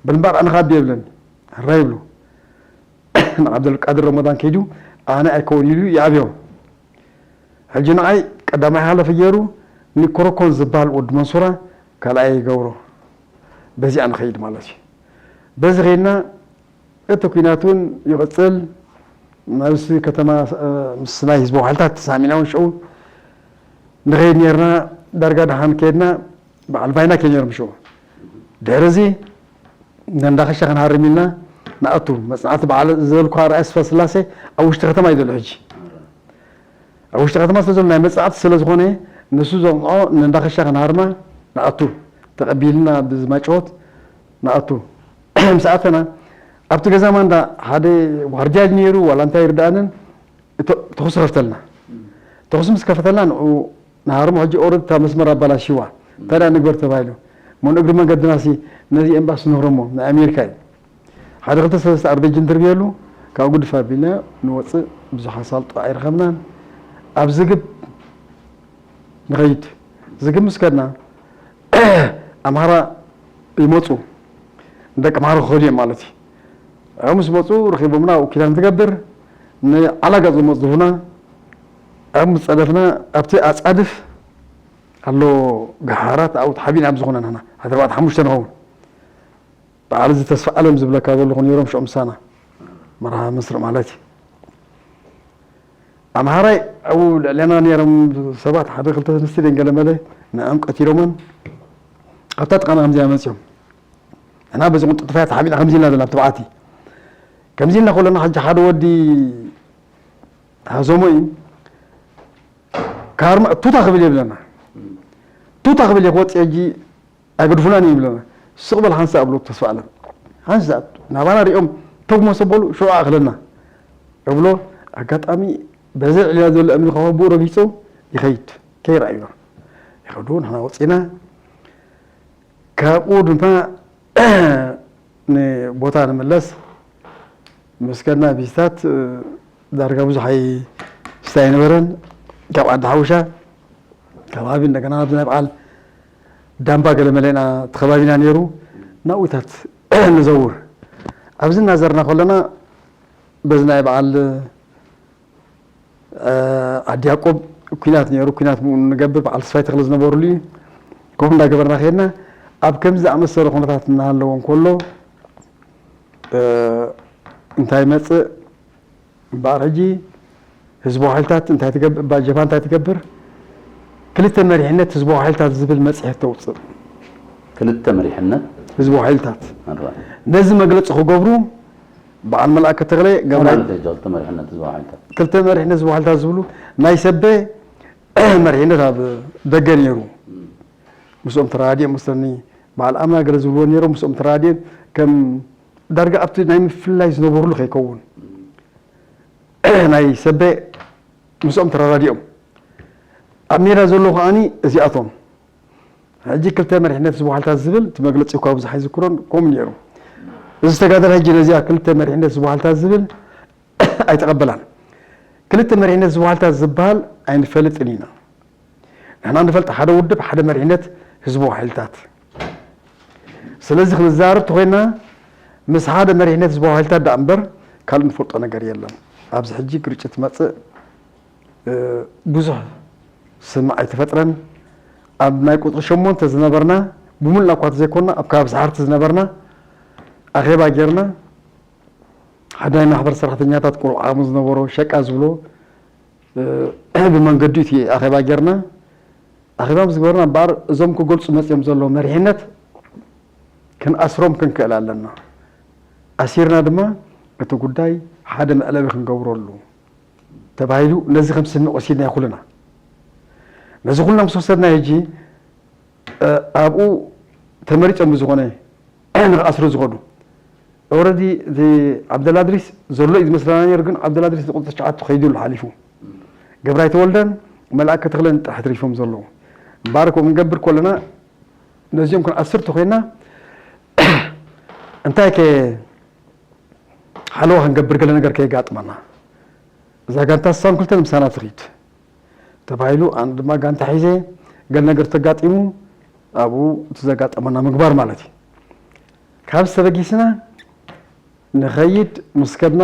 በልምባር ኣነ ካብ የብለኒ ሕራ ይብሉ ንዓብደልቃድር ረመዳን ከይዱ ኣነ ኣይከውን ኢሉ ይኣብዮም ሕጂ ንዓይ ቀዳማይ ሓለፊ ገይሩ ንኮረኮን ዝበሃል ወዲ መንሱራ ካልኣይ ይገብሮ በዚኣ ንኸይድ ማለት እዩ በዚ ኸይድና እቲ ኲናት እውን ይቕፅል። ምስ ከተማ ምስ ናይ ህዝባዊ ሓይልታት ተሳሚና እውን ሽዑ ንኸይድ ነርና። ዳርጋ ደሓን ከይድና በዓል ባይና ከ ነይሮም ሽዑ። ድሕሪ እዚ ነንዳኸሻ ክንሃርም ኢልና ንኣቱ። መፅናዕቲ በዓል ዝበልኳ ራእሲ ስላሴ ኣብ ውሽጢ ከተማ እዩ ዘሎ ሕጂ። ኣብ ውሽጢ ከተማ ስለ ዘሎ ናይ መፅናዕቲ ስለ ዝኾነ ንሱ ዘምፅዖ ነንዳኸሻ ክንሃርማ ንኣቱ። ተቐቢልና ብዝማጨወት ንኣቱ። ምስ ኣተና ኣብቲ ገዛ ማንዳ ሓደ ዋርድያ ነይሩ ዋላ እንታይ ይርድኣንን ተኹሲ ከፍተልና። ተኹሲ ምስ ከፈተልና ንኡ ንሃርሞ ሕጂ ኦረድ እታ መስመር ኣባላሽዋ እንታይ ደኣ ንግበር ተባሂሉ። እሞ ንእግሪ መንገድና ሲ ነዚ ኤምባሲ ንህረሞ ናይ ኣሜሪካ እዩ። ሓደ ክልተ ሰለስተ ኣርበጅ እንትርብየሉ ካብ ጉድፍ ኣቢልና ንወፅእ ብዙሕ ኣሳልጦ ኣይረኸብናን። ኣብ ዝግብ ንኸይድ ዝግብ ምስ ከድና ኣምሃራ ይመፁ ንደቂ ኣምሃራ ክኸዱ እዮም ማለት እዩ። ኣብኡ ምስ መፁ ረኺቦምና ኣብኡ ኪዳን ትገብር ንዓላጋ ዝመፁ ዝቡና ኣብኡ ምስ ፀደፍና ኣብቲ ኣፃድፍ ኣሎ ገሓራት ኣብኡ ተሓቢና ኣብ ዝኾነ ንሕና ሓደ ኣርባዕተ ሓሙሽተ ንኸውን በዓል እዚ ተስፋ ኣለም ዝብለካ ዘለኹ ነይሮም ሽዑ ምሳና መርሃ መስርዕ ማለት እዩ ኣምሃራይ ኣብኡ ልዕሌና ነይሮም ሰባት ሓደ ክልተ ኣንስቲ ደን ገለመለ ንዕም ቀቲሎመን ኣብታ ጥቃና ከምዚኣ መፅዮም ንሕና በዚ ቁንጥጥፋያ ተሓቢና ከምዚ ኢልና ዘለና ኣብቲ በዓቲ ከምዚ ኢልና ከለና ሕጂ ሓደ ወዲ ሃዞሞ እዩ ካርማ ቱታ ክብል የብለና ቱታ ክብል እየ ክወፅእ ሕጂ ኣይገድፉናን እዮም ይብለና። ስቕ በል ሓንሳእ ኣብሎ ተስፋ ኣለም። ሓንሳእ ናባና ሪኦም ተጉሞ ሰበሉ ሽዑ ኣኽለና። እብሎ ኣጋጣሚ በዚ ልዕልና ዘሎ እምኒ ከኸብኡ ረጊጹ ይኸይድ። ከይረኣዩና ይኸዱ፣ ንሕና ወጺና። ካብኡ ድማ ንቦታ ንምለስ ምስ ከድና ቢስታት ዳርጋ ብዙሕ ኣይስተ ኣይነበረን። ካብ ዓዲ ሓውሻ ከባቢ እንደገና ኣብዚ ናይ በዓል ዳምባ ገለ መለና ተኸባቢና ነይሩ። ናብኡታት ንዘውር ኣብዚ እናዘርና ከለና በዚ ናይ በዓል ዓዲ ያቆብ ኩናት ነይሩ። ኩናት ንገብር በዓል ተስፋይ ተክለ ዝነበሩሉ እዩ። ከምኡ እንዳገበርና ከድና ኣብ ከምዚ ዝኣመሰለ ኩነታት እናሃለወ እንከሎ እንታይ መፅእ እምበኣር ሕጂ ህዝባዊ ሓይልታት እንታይ ትገብር እባ ጀብሃ እንታይ ትገብር? ክልተ መሪሕነት ህዝባዊ ሓይልታት ዝብል መፅሄት ተውፅእ። ክልተ መሪሕነት ህዝባዊ ሓይልታት ኣርባ ነዚ መግለፂ ክገብሩ በዓል መልኣከ ተክለ ገብረ ማለት እዩ። ክልተ መሪሕነት ህዝባዊ ሓይልታት ክልተ መሪሕነት ህዝባዊ ሓይልታት ዝብሉ ናይ ሰበ መሪሕነት ኣብ ደገ ነይሩ። ምስኦም ተራዲኦም ምስለኒ በዓል ኣምና ገለ ዝብልዎ ነይሮም ምስኦም ተራዲኦም ከም ዳርጋ ኣብቲ ናይ ምፍላይ ዝነበሩሉ ከይከውን ናይ ሰበ ምስኦም ተራዳዲኦም ኣብ ሜዳ ዘለዉ ከዓኒ እዚኣቶም ሕጂ ክልተ መሪሕነት ህዝቢ ዋሕልታት ዝብል እቲ መግለፂ እኳ ብዙሕ ኣይዝክሮን ከምኡ ነይሩ። እዚ ተጋዳላይ ሕጂ ነዚኣ ክልተ መሪሕነት ህዝቢ ዋሕልታት ዝብል ኣይተቐበላን። ክልተ መሪሕነት ህዝቢ ዋሕልታት ዝበሃል ኣይንፈልጥን ኢና። ንሕና ንፈልጥ ሓደ ውድብ ሓደ መሪሕነት ህዝቢ ዋሕልታት። ስለዚ ክንዛረብ ተኾይና ምስ ሓደ መሪሕነት ህዝቢ ዋሕልታት ደኣ እምበር ካልእ ንፈልጦ ነገር የለን። ኣብዚ ሕጂ ግርጭት መፅእ ብዙሕ ስምዕ ኣይተፈጥረን። ኣብ ናይ ቁፅሪ ሸሞንተ ዝነበርና ብሙሉእ እኳ ተዘይኮንና ኣብ ከባቢ ሰሓርቲ ዝነበርና ኣኼባ ጌርና ሓደ ናይ ማሕበር ሰራሕተኛታት ቁሩብ ዓቕሚ ዝነበሮ ሸቃ ዝብሎ ብመንገዱ እቲ ኣኼባ ጌርና ኣኼባ ምስ ገበርና እምበኣር እዞም ክገልፁ መፅዮም ዘለዉ መሪሕነት ክንኣስሮም ክንክእል ኣለና። ኣሲርና ድማ እቲ ጉዳይ ሓደ መዕለቢ ክንገብረሉ ተባሂሉ ነዚ ከም ስምዕ ወሲድና ኩልና ነዚ ኩልና ምስ ወሰድና ሕጂ ኣብኡ ተመሪፆም ብዝኾነ ንክኣስሩ ዝኸዱ ኦረዲ እቲ ዓብደላ ድሪስ ዘሎ እዩ ዝመስለና ነይሩ ግን ዓብደላ ድሪስ ንቁፅሪ ትሽዓተ ከይዱ ኣሎ ሓሊፉ ገብራይ ተወልደን መልኣከ ተኽለን ጥራሕ ትሪፎም ዘለዉ እምበኣር ከምኡ ክንገብር ከለና ነዚኦም ክንኣስር ተኮይና እንታይ ከ ሓለዋ ክንገብር ገለ ነገር ከየጋጥመና እዛ ጋንታ ስሳን ክልተን ምሳና ትኺድ ተባሂሉ ኣነ ድማ ጋንታ ሒዘ ገለ ነገር ተጋጢሙ ኣብኡ እቲ ዘጋጠመና ምግባር ማለት እዩ ካብ ዝተበጊስና ንኸይድ ምስ ከድና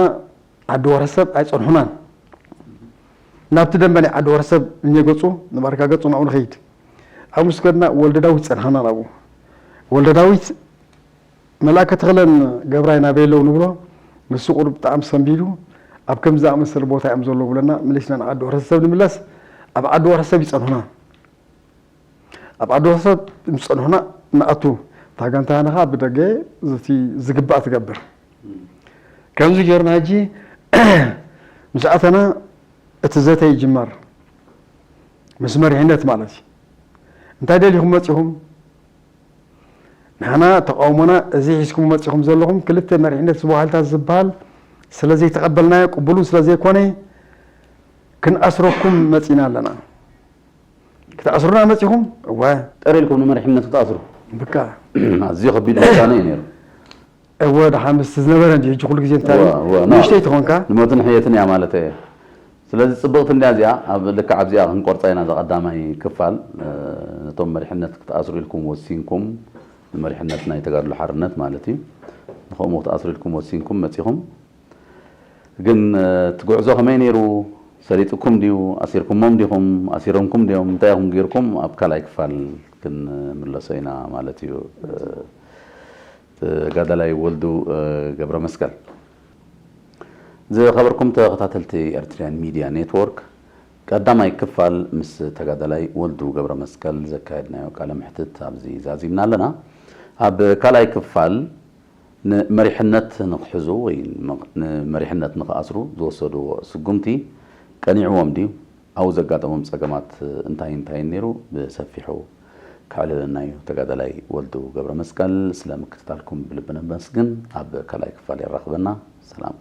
ዓዲ ወረሰብ ኣይፀንሑናን ናብቲ ደንበ ናይ ዓዲ ወረሰብ እኘ ገፁ ንባርካ ገፁ ናብኡ ንኸይድ ኣብ ምስ ከድና ወልደ ዳዊት ፀንሓና ናብኡ ወልደ ዳዊት መልኣከ ተኽለን ገብራይ ናበይ ኣለዉ ንብሎ ንሱ ቁሩብ ብጣዕሚ ሰንቢዱ ኣብ ከምዚ ዝኣመሰለ ቦታ እዮም ዘለዉ ብለና መሊስና ንዓዲ ወረሰብ ንምለስ ኣብ ዓዲ ወረሰብ ይፀንሑና ኣብ ዓዲ ወረሰብ ዝፀንሑና ንኣቱ እታ ጋንታና ከዓ ብደገ እቲ ዝግባእ ትገብር ከምዚ ገይርና ሕጂ ምስ ኣተና እቲ ዘተ ይጅመር ምስ መሪሕነት ማለት እዩ እንታይ ደሊኹም መፂኹም ንሕና ተቃውሞና እዚ ሒዝኩም መፂኹም ዘለኹም ክልተ መሪሕነት ዝበሃልታት ዝበሃል ስለዘይተቐበልናዮ ቅቡል እውን ስለዘይኮነ ክንኣስረኩም መፂና ኣለና ክትኣስሩና መፂኹም እወ ጠር ኢልኩም ንመሪሕነት ክትኣስሩ ብቃ ኣዝዩ ከቢድ ውሳነ እዩ ነይሩ እወ ደሓን ምስቲ ዝነበረ እንዲ ሕጂ ኩሉ ግዜ እንታይ እወ፣ እወ፣ ና። ንእሽተይ ትኾንካ ንሞትን ሕየትን እያ ማለት እየ ስለዚ ፅብቕቲ እንዲያ እዚኣ ኣብ ልክዕ ኣብዚኣ ክንቆርፃ ኢና እዛ ቀዳማይ ክፋል እ፣ ነቶም መሪሕነት ክትኣስሩ ኢልኩም ወሲንኩም ንመሪሕነት ናይ ተጋድሎ ሓርነት ማለት እዩ ንኸምኡ ክትኣስሩ ኢልኩም ወሲንኩም መፂኹም ግን እቲ ጉዕዞ ከመይ ነይሩ ሰሊጥኩም ድዩ ኣሲርኩሞም ዲኹም ኣሲሮምኩም ድዮም እንታይ ኢኹም ጌርኩም ኣብ ካልኣይ ክፋል ክንምለሶ ኢና ማለት እዩ ተጋዳላይ ወልዱ ገብረ መስቀል ዝኸበርኩም ተኸታተልቲ ኤርትርያን ሚድያ ኔትወርክ ቀዳማይ ክፋል ምስ ተጋዳላይ ወልዱ ገብረ መስቀል ዘካየድናዮ ቃለ ምሕትት ኣብዚ ዛዚምና ኣለና ኣብ ካልኣይ ክፋል ንመሪሕነት ንኽሕዙ ወይ ንመሪሕነት ንኽኣስሩ ዝወሰድዎ ስጉምቲ ቀኒዕዎም ድዩ? ኣብኡ ዘጋጠሞም ጸገማት እንታይ እንታይ ነይሩ? ብሰፊሑ ከዕልለና እዩ። ተጋዳላይ ወልዱ ገብረመስቀል፣ ስለ ምክትታልኩም ብልቢ ነመስግን። ኣብ ካልኣይ ክፋል የራኽበና። ሰላም።